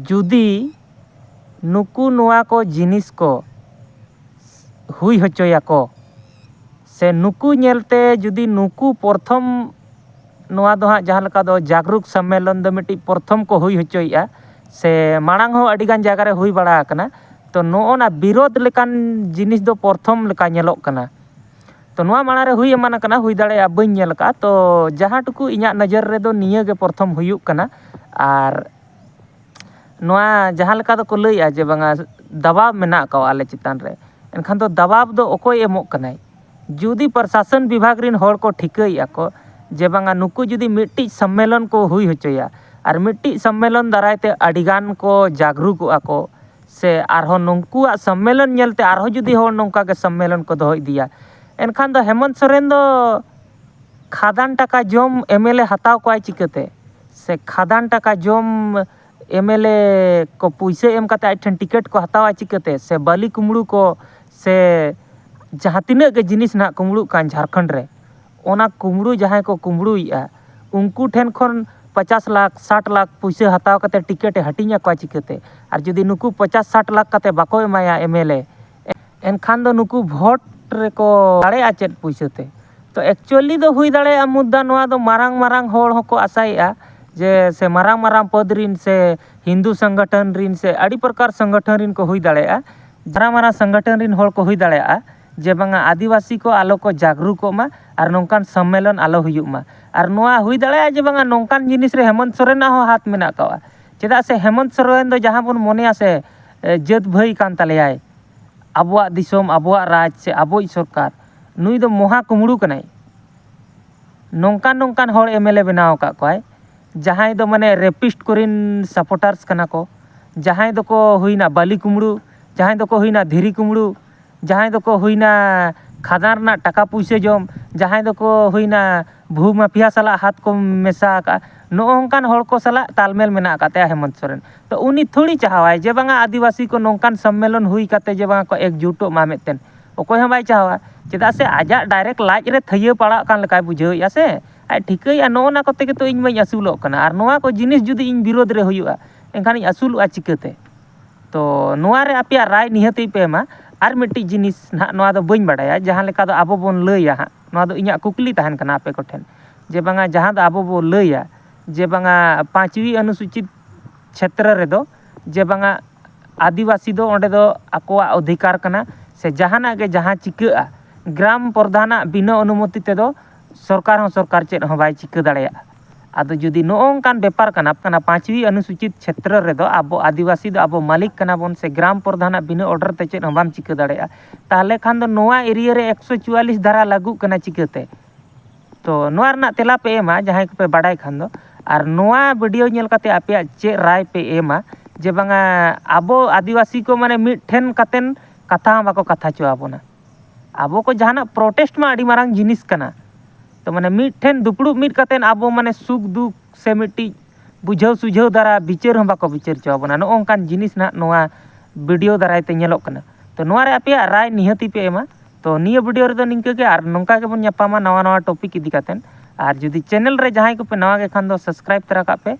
ᱡᱩᱫᱤ ᱱᱩᱠᱩ ᱱᱚᱣᱟ ᱠᱚ ᱡᱤᱱᱤᱥ ᱠᱚ ᱦᱩᱭ ᱦᱚᱪᱚᱭᱟᱠᱚ, ᱥᱮ ᱱᱩᱠᱩ ᱧᱮᱞᱛᱮ ᱡᱩᱫᱤ ᱱᱩᱠᱩ ᱯᱨᱚᱛᱷᱚᱢ, ᱱᱚᱣᱟ ᱫᱚ ᱦᱟᱸᱜ ᱡᱟᱦᱟᱸ ᱞᱮᱠᱟ ᱫᱚ ᱡᱟᱜᱽᱨᱩᱠ ᱥᱚᱢᱢᱮᱞᱚᱱ ᱫᱚ ᱢᱤᱫᱴᱤᱡ ᱯᱨᱚᱛᱷᱚᱢ ᱠᱚ ᱦᱩᱭ ᱦᱚᱪᱚᱭᱮᱫᱼᱟ, ᱥᱮ ᱢᱟᱲᱟᱝ ᱦᱚᱸ ᱟᱹᱰᱤᱜᱟᱱ ᱡᱟᱭᱜᱟ ᱨᱮ ᱦᱩᱭ ᱵᱟᱲᱟ ᱟᱠᱟᱱᱟ᱾ ᱛᱚ, ᱱᱚᱜᱼᱚ ᱱᱟ ᱵᱤᱨᱳᱫᱷ ᱞᱮᱠᱟᱱ ᱡᱤᱱᱤᱥ ᱫᱚ ᱯᱨᱚᱛᱷᱚᱢ ᱞᱮᱠᱟ ᱧᱮᱞᱚᱜ ᱠᱟᱱᱟ᱾ ᱛᱚ, ᱱᱚᱣᱟ ᱢᱟᱲᱟᱝ ᱨᱮ ᱦᱩᱭ ᱮᱢᱟᱱ ᱟᱠᱟᱱᱟ, ᱦᱩᱭ ᱫᱟᱲᱮᱭᱟᱜᱼᱟ, ᱵᱟᱹᱧ ᱧᱮᱞ ᱟᱠᱟᱫᱼᱟ᱾ ᱛᱚ, ᱡᱟᱦᱟᱸ ᱴᱩᱠᱩ ᱤᱧᱟᱹᱜ ᱱᱚᱡᱚᱨ ᱨᱮᱫᱚ ᱱᱤᱭᱟᱹ ᱜᱮ ᱯᱨᱚᱛᱷᱚᱢ ᱦᱩᱭᱩᱜ ᱠᱟᱱᱟ᱾ ᱟᱨ ᱱᱚᱣᱟ ᱡᱟᱦᱟᱸ ᱞᱮᱠᱟ ᱫᱚᱠᱚ ᱞᱟᱹᱭᱮᱫᱼᱟ ᱡᱮ ᱵᱟᱝᱟ ᱫᱟᱵᱟᱣ ᱢᱮᱱᱟᱜ ᱟᱠᱟᱫᱼᱟ ᱟᱞᱮ ᱪᱮᱛᱟᱱ ᱨᱮ, ᱮᱱᱠᱷᱟᱱ ᱫᱚ ᱫᱟᱵᱟᱣ ᱫᱚ ᱚᱠᱚᱭ ᱮᱢᱚᱜ ᱠᱟᱱᱟᱭ? ᱡᱩᱫᱤ ᱯᱨᱚᱥᱟᱥᱚᱱ ᱵᱤᱵᱷᱟᱜᱽ ᱨᱮᱱ ᱦᱚᱲ ᱠᱚ ᱴᱷᱤᱠᱟᱹᱭᱮᱫᱼᱟ ᱠᱚ ᱡᱮ ᱵᱟᱝᱟ ᱱᱩᱠᱩ ᱡᱩᱫᱤ ᱢᱤᱫᱴᱤᱡ ᱥᱚᱢᱢᱮᱞᱚᱱ ᱠᱚ ᱦᱩᱭ ᱦᱚᱪᱚᱭᱟ ᱟᱨ ᱢᱤᱫᱴᱤᱡ ᱥᱚᱢᱢᱮᱞᱚᱱ ᱫᱟᱨᱟᱭ ᱛᱮ ᱟᱹᱰᱤᱜᱟᱱ ᱠᱚ ᱡᱟᱜᱽᱨᱩᱠᱚᱜᱼᱟ ᱠᱚ, ᱥᱮ ᱟᱨᱦᱚᱸ ᱱᱩᱠᱩᱣᱟᱜ ᱥᱚᱢᱢᱮᱞᱚᱱ ᱧᱮᱞᱛᱮ ᱟᱨᱦᱚᱸ ᱡᱩᱫᱤ ᱦᱚᱲ ᱱᱚᱝᱠᱟ ᱜᱮ ᱥᱚᱢᱢᱮᱞᱚᱱ ᱠᱚ ᱫᱚᱦᱚ ᱤᱫᱤᱭᱟ, ᱮᱱᱠᱷᱟᱱ ᱫᱚ ᱦᱮᱢᱚᱱᱛ ᱥᱚᱨᱮᱱ ᱫᱚ ᱠᱷᱟᱫᱟᱱ ᱴᱟᱠᱟ ᱡᱚᱢ ᱮᱢ ᱮᱞ ᱮ ᱦᱟᱛᱟᱣ ᱠᱚᱣᱟᱭ ᱪᱤᱠᱟᱹᱛᱮ? ᱥᱮ ᱠᱷᱟᱫᱟᱱ ᱴᱟᱠᱟ ᱡᱚᱢ ᱮᱢ ᱮᱞ ᱮ ᱠᱚ ᱯᱩᱭᱥᱟᱹ ᱮᱢ ᱠᱟᱛᱮ ᱟᱡ ᱴᱷᱮᱱ ᱴᱤᱠᱤᱴ ᱠᱚ ᱦᱟᱛᱟᱣᱟ ᱪᱤᱠᱟᱹᱛᱮ? ᱥᱮ ᱵᱟᱹᱞᱤ ᱠᱩᱢᱵᱽᱲᱩ ᱠᱚ, ᱥᱮ ᱡᱟᱦᱟᱸ ᱛᱤᱱᱟᱹᱜ ᱜᱮ ᱡᱤᱱᱤᱥ ᱱᱟᱦᱟᱜ ᱠᱩᱢᱵᱽᱲᱩᱜ ᱠᱟᱱ ᱡᱷᱟᱲᱠᱷᱚᱸᱰ ᱨᱮ, ᱚᱱᱟ ᱠᱩᱢᱵᱽᱲᱩ ᱡᱟᱦᱟᱸᱭ ᱠᱚ ᱠᱩᱢᱵᱽᱲᱩᱭᱮᱫᱼᱟ, ᱩᱱᱠᱩ ᱴᱷᱮᱱ ᱠᱷᱚᱱ ᱯᱚᱪᱟᱥ ᱞᱟᱠᱷ, ᱥᱟᱴ ᱞᱟᱠᱷ ᱯᱩᱭᱥᱟᱹ ᱦᱟᱛᱟᱣ ᱠᱟᱛᱮ ᱴᱤᱠᱤᱴ ᱮ ᱦᱟᱹᱴᱤᱧ ᱟᱠᱚᱣᱟ ᱪᱤᱠᱟᱹᱛᱮ? ᱟᱨ ᱡᱩᱫᱤ ᱱᱩᱠᱩ ᱯᱚᱪᱟᱥ ᱥᱟᱴ ᱞᱟᱠᱷ ᱠᱟᱛᱮ ᱵᱟᱠᱚ ᱮᱢᱟᱭᱟ ᱮᱢ ᱮᱞ ᱮ, ᱮᱱᱠᱷᱟᱱ ᱫᱚ ᱱᱩᱠᱩ ᱵᱷᱳᱴ ᱨᱮᱠᱚ ᱫᱟᱲᱮᱭᱟᱜᱼᱟ ᱪᱮᱫ ᱯᱩᱭᱥᱟᱹ ᱛᱮ? ᱛᱚ, actually ᱫᱚ ᱦᱩᱭ ᱫᱟᱲᱮᱭᱟᱜᱼᱟ ᱢᱩᱫᱽᱫᱟ ᱱᱚᱣᱟ ᱫᱚ ᱢᱟᱨᱟᱝ ᱢᱟᱨᱟᱝ ᱦᱚᱲ ᱦᱚᱸᱠᱚ ᱟᱥᱟᱭᱮᱫᱼᱟ ᱡᱮ, ᱥᱮ ᱢᱟᱨᱟᱝ ᱢᱟᱨᱟᱝ ᱯᱚᱫᱽ ᱨᱤᱱ ᱥᱮ ᱦᱤᱱᱫᱩ ᱥᱚᱝᱜᱚᱴᱷᱚᱱ ᱨᱤᱱ ᱥᱮ ᱟᱹᱰᱤ ᱯᱨᱚᱠᱟᱨ ᱥᱚᱝᱜᱚᱴᱷᱚᱱ ᱨᱤᱱ ᱠᱚ ᱦᱩᱭ ᱫᱟᱲᱮᱭᱟᱜᱼᱟ, ᱢᱟᱨᱟᱝ ᱢᱟᱨᱟᱝ ᱥᱚᱝᱜᱚᱴᱷᱚᱱ ᱨᱤᱱ ᱦᱚᱲ ᱠᱚ ᱦᱩᱭ ᱫᱟᱲᱮᱭᱟᱜᱼᱟ ᱡᱮ ᱵᱟᱝᱟ ᱟᱹᱫᱤᱵᱟᱹᱥᱤ ᱠᱚ ᱟᱞᱚ ᱠᱚ ᱡᱟᱜᱽᱨᱩᱠᱚᱜ ᱢᱟ ᱟᱨ ᱱᱚᱝᱠᱟᱱ ᱥᱚᱢᱢᱮᱞᱚᱱ ᱟᱞᱚ ᱦᱩᱭᱩᱜ ᱢᱟ᱾ ᱟᱨ ᱱᱚᱣᱟ ᱦᱩᱭ ᱫᱟᱲᱮᱭᱟᱜᱼᱟ ᱡᱮ ᱵᱟᱝᱟ ᱱᱚᱝᱠᱟᱱ ᱡᱤᱱᱤᱥ ᱨᱮ ᱦᱮᱢᱚᱱᱛ ᱥᱚᱨᱮᱱᱟᱜ ᱦᱚᱸ ᱦᱟᱛ ᱢᱮᱱᱟᱜ ᱟᱠᱟᱫᱼᱟ᱾ ᱪᱮᱫᱟᱜ ᱥᱮ ᱦᱮᱢᱚᱱᱛ ᱥᱚᱨᱮᱱ ᱫᱚ ᱡᱟᱦᱟᱸ ᱵᱚᱱ ᱢᱚᱱᱮᱭᱟ ᱥᱮ, ᱮ, ᱡᱟᱹᱛ ᱵᱷᱟᱹᱭ ᱠᱟᱱ ᱛᱟᱞᱮᱭᱟᱭ, ᱟᱵᱚᱣᱟᱜ ᱫᱤᱥᱚᱢ, ᱟᱵᱚᱣᱟᱜ ᱨᱟᱡᱽ ᱥᱮ ᱟᱵᱚᱭᱤᱡ ᱥᱚᱨᱠᱟᱨ, ᱱᱩᱭ ᱫᱚ ᱢᱚᱦᱟ ᱠᱩᱢᱵᱽᱲᱩ ᱠᱟᱱᱟᱭ᱾ ᱱᱚᱝᱠᱟᱱ ᱱᱚᱝᱠᱟᱱ ᱦᱚᱲ ᱮᱢ ᱮᱞ ᱮ ᱵᱮᱱᱟᱣ ᱟᱠᱟᱫ ᱠᱚᱣᱟᱭ, ᱡᱟᱦᱟᱸᱭ ᱫᱚ ᱢᱟᱱᱮ ᱨᱮᱯᱤᱥᱴ ᱠᱚᱨᱮᱱ ᱥᱟᱯᱳᱨᱴᱟᱨᱥ ᱠᱟᱱᱟ ᱠᱚ, ᱡᱟᱦᱟᱸᱭ ᱫᱚᱠᱚ ᱦᱩᱭᱱᱟ ᱵᱟᱹᱞᱤ ᱠᱩᱢᱵᱽᱲᱩ, ᱡᱟᱦᱟᱸᱭ ᱫᱚᱠᱚ ᱦᱩᱭᱱᱟ ᱫᱷᱤᱨᱤ ᱠᱩᱢᱵᱽᱲᱩ, ᱡᱟᱦᱟᱸᱭ ᱫᱚᱠᱚ ᱦᱩᱭᱱᱟ ᱠᱷᱟᱫᱟᱱ ᱨᱮᱱᱟᱜ ᱴᱟᱠᱟ ᱯᱩᱭᱥᱟᱹ ᱡᱚᱢ, ᱡᱟᱦᱟᱸᱭ ᱫᱚᱠᱚ ᱦᱩᱭᱱᱟ ᱵᱷᱩ ᱢᱟᱯᱷᱤᱭᱟ ᱥᱟᱞᱟᱜ ᱦᱟᱛ ᱠᱚ ᱢᱮᱥᱟ ᱟᱠᱟᱫᱼᱟ, ᱱᱚᱜᱼᱚ ᱱᱚᱝᱠᱟᱱ ᱦᱚᱲ ᱠᱚ ᱥᱟᱞᱟᱜ ᱛᱟᱞᱢᱮᱞ ᱢᱮᱱᱟᱜ ᱟᱠᱟᱫ ᱛᱟᱭᱟ ᱦᱮᱢᱚᱱᱛ ᱥᱚᱨᱮᱱ᱾ ᱛᱚ ᱩᱱᱤ ᱛᱷᱚᱲᱤ ᱪᱟᱦᱟᱣᱟᱭ ᱡᱮ ᱵᱟᱝᱟ ᱟᱹᱫᱤᱵᱟᱹᱥᱤ ᱠᱚ ᱱᱚᱝᱠᱟᱱ ᱥᱚᱢᱢᱮᱞᱚᱱ ᱦᱩᱭ ᱠᱟᱛᱮ ᱡᱮ ᱵᱟᱝᱟ ᱠᱚ ᱮᱠᱡᱩᱴᱚᱜ ᱢᱟ ᱢᱤᱫᱴᱮᱱ, ᱚᱠᱚᱭ ᱦᱚᱸ ᱵᱟᱭ ᱪᱟᱦᱟᱣᱟ᱾ ᱪᱮᱫᱟᱜ ᱥᱮ ᱟᱡᱟᱜ ᱰᱟᱭᱨᱮᱠᱴ ᱞᱟᱡ ᱨᱮ ᱛᱷᱟᱹᱭᱟᱹ ᱯᱟᱲᱟᱜ ᱠᱟᱱ ᱞᱮᱠᱟᱭ ᱵᱩᱡᱷᱟᱹᱣᱮᱫᱼᱟ ᱥᱮ, ᱟᱡ ᱴᱷᱤᱠᱟᱹᱭᱮᱫᱼᱟ ᱱᱚᱜᱼᱚ ᱱᱟ ᱠᱚᱛᱮ ᱜᱮᱛᱚ ᱤᱧ ᱢᱟᱧ ᱟᱹᱥᱩᱞᱚᱜ ᱠᱟᱱᱟ, ᱟᱨ ᱱᱚᱣᱟ ᱠᱚ ᱡᱤᱱᱤᱥ ᱡᱩᱫᱤ ᱤᱧ ᱵᱤᱨᱳᱫᱷ ᱨᱮ ᱦᱩᱭᱩᱜᱼᱟ, ᱮᱱᱠᱷᱟᱱᱤᱧ ᱟᱹᱥᱩᱞᱚᱜᱼᱟ ᱪᱤᱠᱟᱹᱛᱮ? ᱛᱚ ᱱᱚᱣᱟ ᱨᱮ ᱟᱯᱮᱭᱟᱜ ᱨᱟᱭ ᱱᱤᱦᱟᱹᱛ ᱯᱮ ᱮᱢᱟ᱾ ᱟᱨ ᱢᱤᱫᱴᱤᱡ ᱡᱤᱱᱤᱥ ᱱᱟᱦᱟᱜ, ᱱᱚᱣᱟ ᱫᱚ ᱵᱟᱹᱧ ᱵᱟᱰᱟᱭᱟ, ᱡᱟᱦᱟᱸ ᱞᱮᱠᱟ ᱫᱚ ᱟᱵᱚ ᱵᱚᱱ ᱞᱟᱹᱭᱟ ᱦᱟᱸᱜ, ᱱᱚᱣᱟ ᱫᱚ ᱤᱧᱟᱹᱜ ᱠᱩᱠᱞᱤ ᱛᱟᱦᱮᱱ ᱠᱟᱱᱟ ᱟᱯᱮ ᱠᱚᱴᱷᱮᱱ, ᱡᱮ ᱵᱟᱝᱟ ᱡᱟᱦᱟᱸ ᱫᱚ ᱟᱵᱚ ᱵᱚ ᱞᱟᱹᱭᱟ ᱡᱮ ᱵᱟᱝᱟ ᱯᱟᱸᱪᱣᱤ ᱚᱱᱩᱥᱩᱪᱤᱛ ᱪᱷᱮᱛᱨᱚ ᱨᱮᱫᱚ ᱡᱮ ᱵᱟᱝᱟ ᱟᱹᱫᱤᱵᱟᱹᱥᱤ ᱫᱚ ᱚᱸᱰᱮ ᱫᱚ ᱟᱠᱚᱣᱟᱜ ᱚᱫᱷᱤᱠᱟᱨ ᱠᱟᱱᱟ, ᱥᱮ ᱡᱟᱦᱟᱱᱟᱜ ᱜᱮ ᱡᱟᱦᱟᱸ ᱪᱤᱠᱟᱹᱜᱼᱟ, ᱜᱨᱟᱢ ᱯᱨᱚᱫᱷᱟᱱᱟᱜ ᱵᱤᱱᱟᱹ ᱚᱱᱩᱢᱚᱛᱤ ᱛᱮᱫᱚ ᱥᱚᱨᱠᱟᱨ ᱦᱚᱸ ᱥᱚᱨᱠᱟᱨ ᱪᱮᱫ ᱦᱚᱸ ᱵᱟᱭ ᱪᱤᱠᱟᱹ ᱫᱟᱲᱮᱭᱟᱜᱼᱟ᱾ ᱟᱫᱚ ᱡᱩᱫᱤ ᱱᱚᱜᱼᱚ ᱱᱚᱝᱠᱟᱱ ᱵᱮᱯᱟᱨ ᱠᱟᱱᱟ, ᱠᱟᱱᱟ ᱯᱟᱸᱪᱣᱤ ᱚᱱᱩᱥᱩᱪᱤᱛ ᱪᱷᱮᱛᱨᱚ ᱨᱮᱫᱚ ᱟᱵᱚ ᱟᱹᱫᱤᱵᱟᱹᱥᱤ ᱫᱚ ᱟᱵᱚ ᱢᱟᱹᱞᱤᱠ ᱠᱟᱱᱟ ᱵᱚᱱ, ᱥᱮ ᱜᱨᱟᱢ ᱯᱨᱚᱫᱷᱟᱱᱟᱜ ᱵᱤᱱᱟᱹ ᱚᱰᱟᱨ ᱛᱮ ᱪᱮᱫ ᱦᱚᱸ ᱵᱟᱢ ᱪᱤᱠᱟᱹ ᱫᱟᱲᱮᱭᱟᱜᱼᱟ, ᱛᱟᱦᱚᱞᱮ ᱠᱷᱟᱱ ᱫᱚ ᱱᱚᱣᱟ ᱮᱨᱤᱭᱟ ᱨᱮ ᱮᱠᱥᱚ ᱪᱩᱣᱟᱞᱤᱥ ᱫᱷᱟᱨᱟ ᱞᱟᱹᱜᱩᱜ ᱠᱟᱱᱟ ᱪᱤᱠᱟᱹᱛᱮ? ᱛᱚ ᱱᱚᱣᱟ ᱨᱮᱱᱟᱜ ᱛᱮᱞᱟ ᱯᱮ ᱮᱢᱟ ᱡᱟᱦᱟᱸᱭ ᱠᱚᱯᱮ ᱵᱟᱰᱟᱭ ᱠᱷᱟᱱ ᱫᱚ, ᱟᱨ ᱱᱚᱣᱟ ᱵᱷᱤᱰᱤᱭᱳ ᱧᱮᱞ ᱠᱟᱛᱮ ᱟᱯᱮᱭᱟᱜ ᱪᱮᱫ ᱨᱟᱭ ᱯᱮ ᱮᱢᱟ ᱡᱮ ᱵᱟᱝᱟ ᱟᱵᱚ ᱟᱹᱫᱤᱵᱟᱹᱥᱤ ᱠᱚ ᱢᱟᱱᱮ ᱢᱤᱫ ᱴᱷᱮᱱ ᱠᱟᱛᱮᱱ ᱠᱟᱛᱷᱟ ᱦᱚᱸ ᱵᱟᱠᱚ ᱠᱟᱛᱷᱟ ᱦᱚᱪᱚ ᱟᱵᱚᱱᱟ᱾ ᱟᱵᱚ ᱠᱚ ᱡᱟᱦᱟᱱᱟᱜ ᱯᱨᱚᱴᱮᱥᱴ ᱢᱟ ᱟᱹᱰᱤ ᱢᱟᱨᱟᱝ ᱡᱤᱱᱤᱥ ᱠᱟᱱᱟ, ᱛᱚ ᱢᱟᱱᱮ ᱢᱤᱫ ᱴᱷᱮᱱ ᱫᱩᱯᱲᱩᱵ ᱢᱤᱫ ᱠᱟᱛᱮᱱ ᱟᱵᱚ ᱢᱟᱱᱮ ᱥᱩᱠ ᱫᱩᱠ ᱥᱮ ᱢᱤᱫᱴᱤᱡ ᱵᱩᱡᱷᱟᱹᱣ ᱥᱩᱡᱷᱟᱹᱣ ᱫᱟᱨᱟ ᱵᱤᱪᱟᱹᱨ ᱦᱚᱸ ᱵᱟᱠᱚ ᱵᱤᱪᱟᱹᱨ ᱦᱚᱪᱚ ᱟᱵᱚᱱᱟ᱾ ᱱᱚᱜᱼᱚ ᱱᱚᱝᱠᱟᱱ ᱡᱤᱱᱤᱥ ᱱᱟᱦᱟᱜ ᱱᱚᱣᱟ ᱵᱷᱤᱰᱤᱭᱳ ᱫᱟᱨᱟᱭ ᱛᱮ ᱧᱮᱞᱚᱜ ᱠᱟᱱᱟ᱾ ᱛᱚ ᱱᱚᱣᱟ ᱨᱮ ᱟᱯᱮᱭᱟᱜ ᱨᱟᱭ ᱱᱤᱦᱟᱹᱛᱤ ᱯᱮ ᱮᱢᱟ᱾ ᱛᱚ ᱱᱤᱭᱟᱹ ᱵᱷᱤᱰᱤᱭᱳ ᱨᱮᱫᱚ ᱱᱤᱝᱠᱟᱹ ᱜᱮ, ᱟᱨ ᱱᱚᱝᱠᱟ ᱜᱮᱵᱚᱱ ᱧᱟᱯᱟᱢᱟ ᱱᱟᱣᱟ ᱱᱟᱣᱟ ᱴᱚᱯᱤᱠ ᱤᱫᱤ ᱠᱟᱛᱮᱱ᱾ ᱟᱨ ᱡᱩᱫᱤ ᱪᱮᱱᱮᱞ ᱨᱮ ᱡᱟᱦᱟᱸᱭ ᱠᱚᱯᱮ ᱱᱟᱣᱟ ᱜᱮ ᱠᱷᱟᱱ ᱫᱚ ᱥᱟᱵᱥᱠᱨᱟᱭᱤᱵ ᱛᱚᱨᱟ ᱠᱟᱜ ᱯᱮ,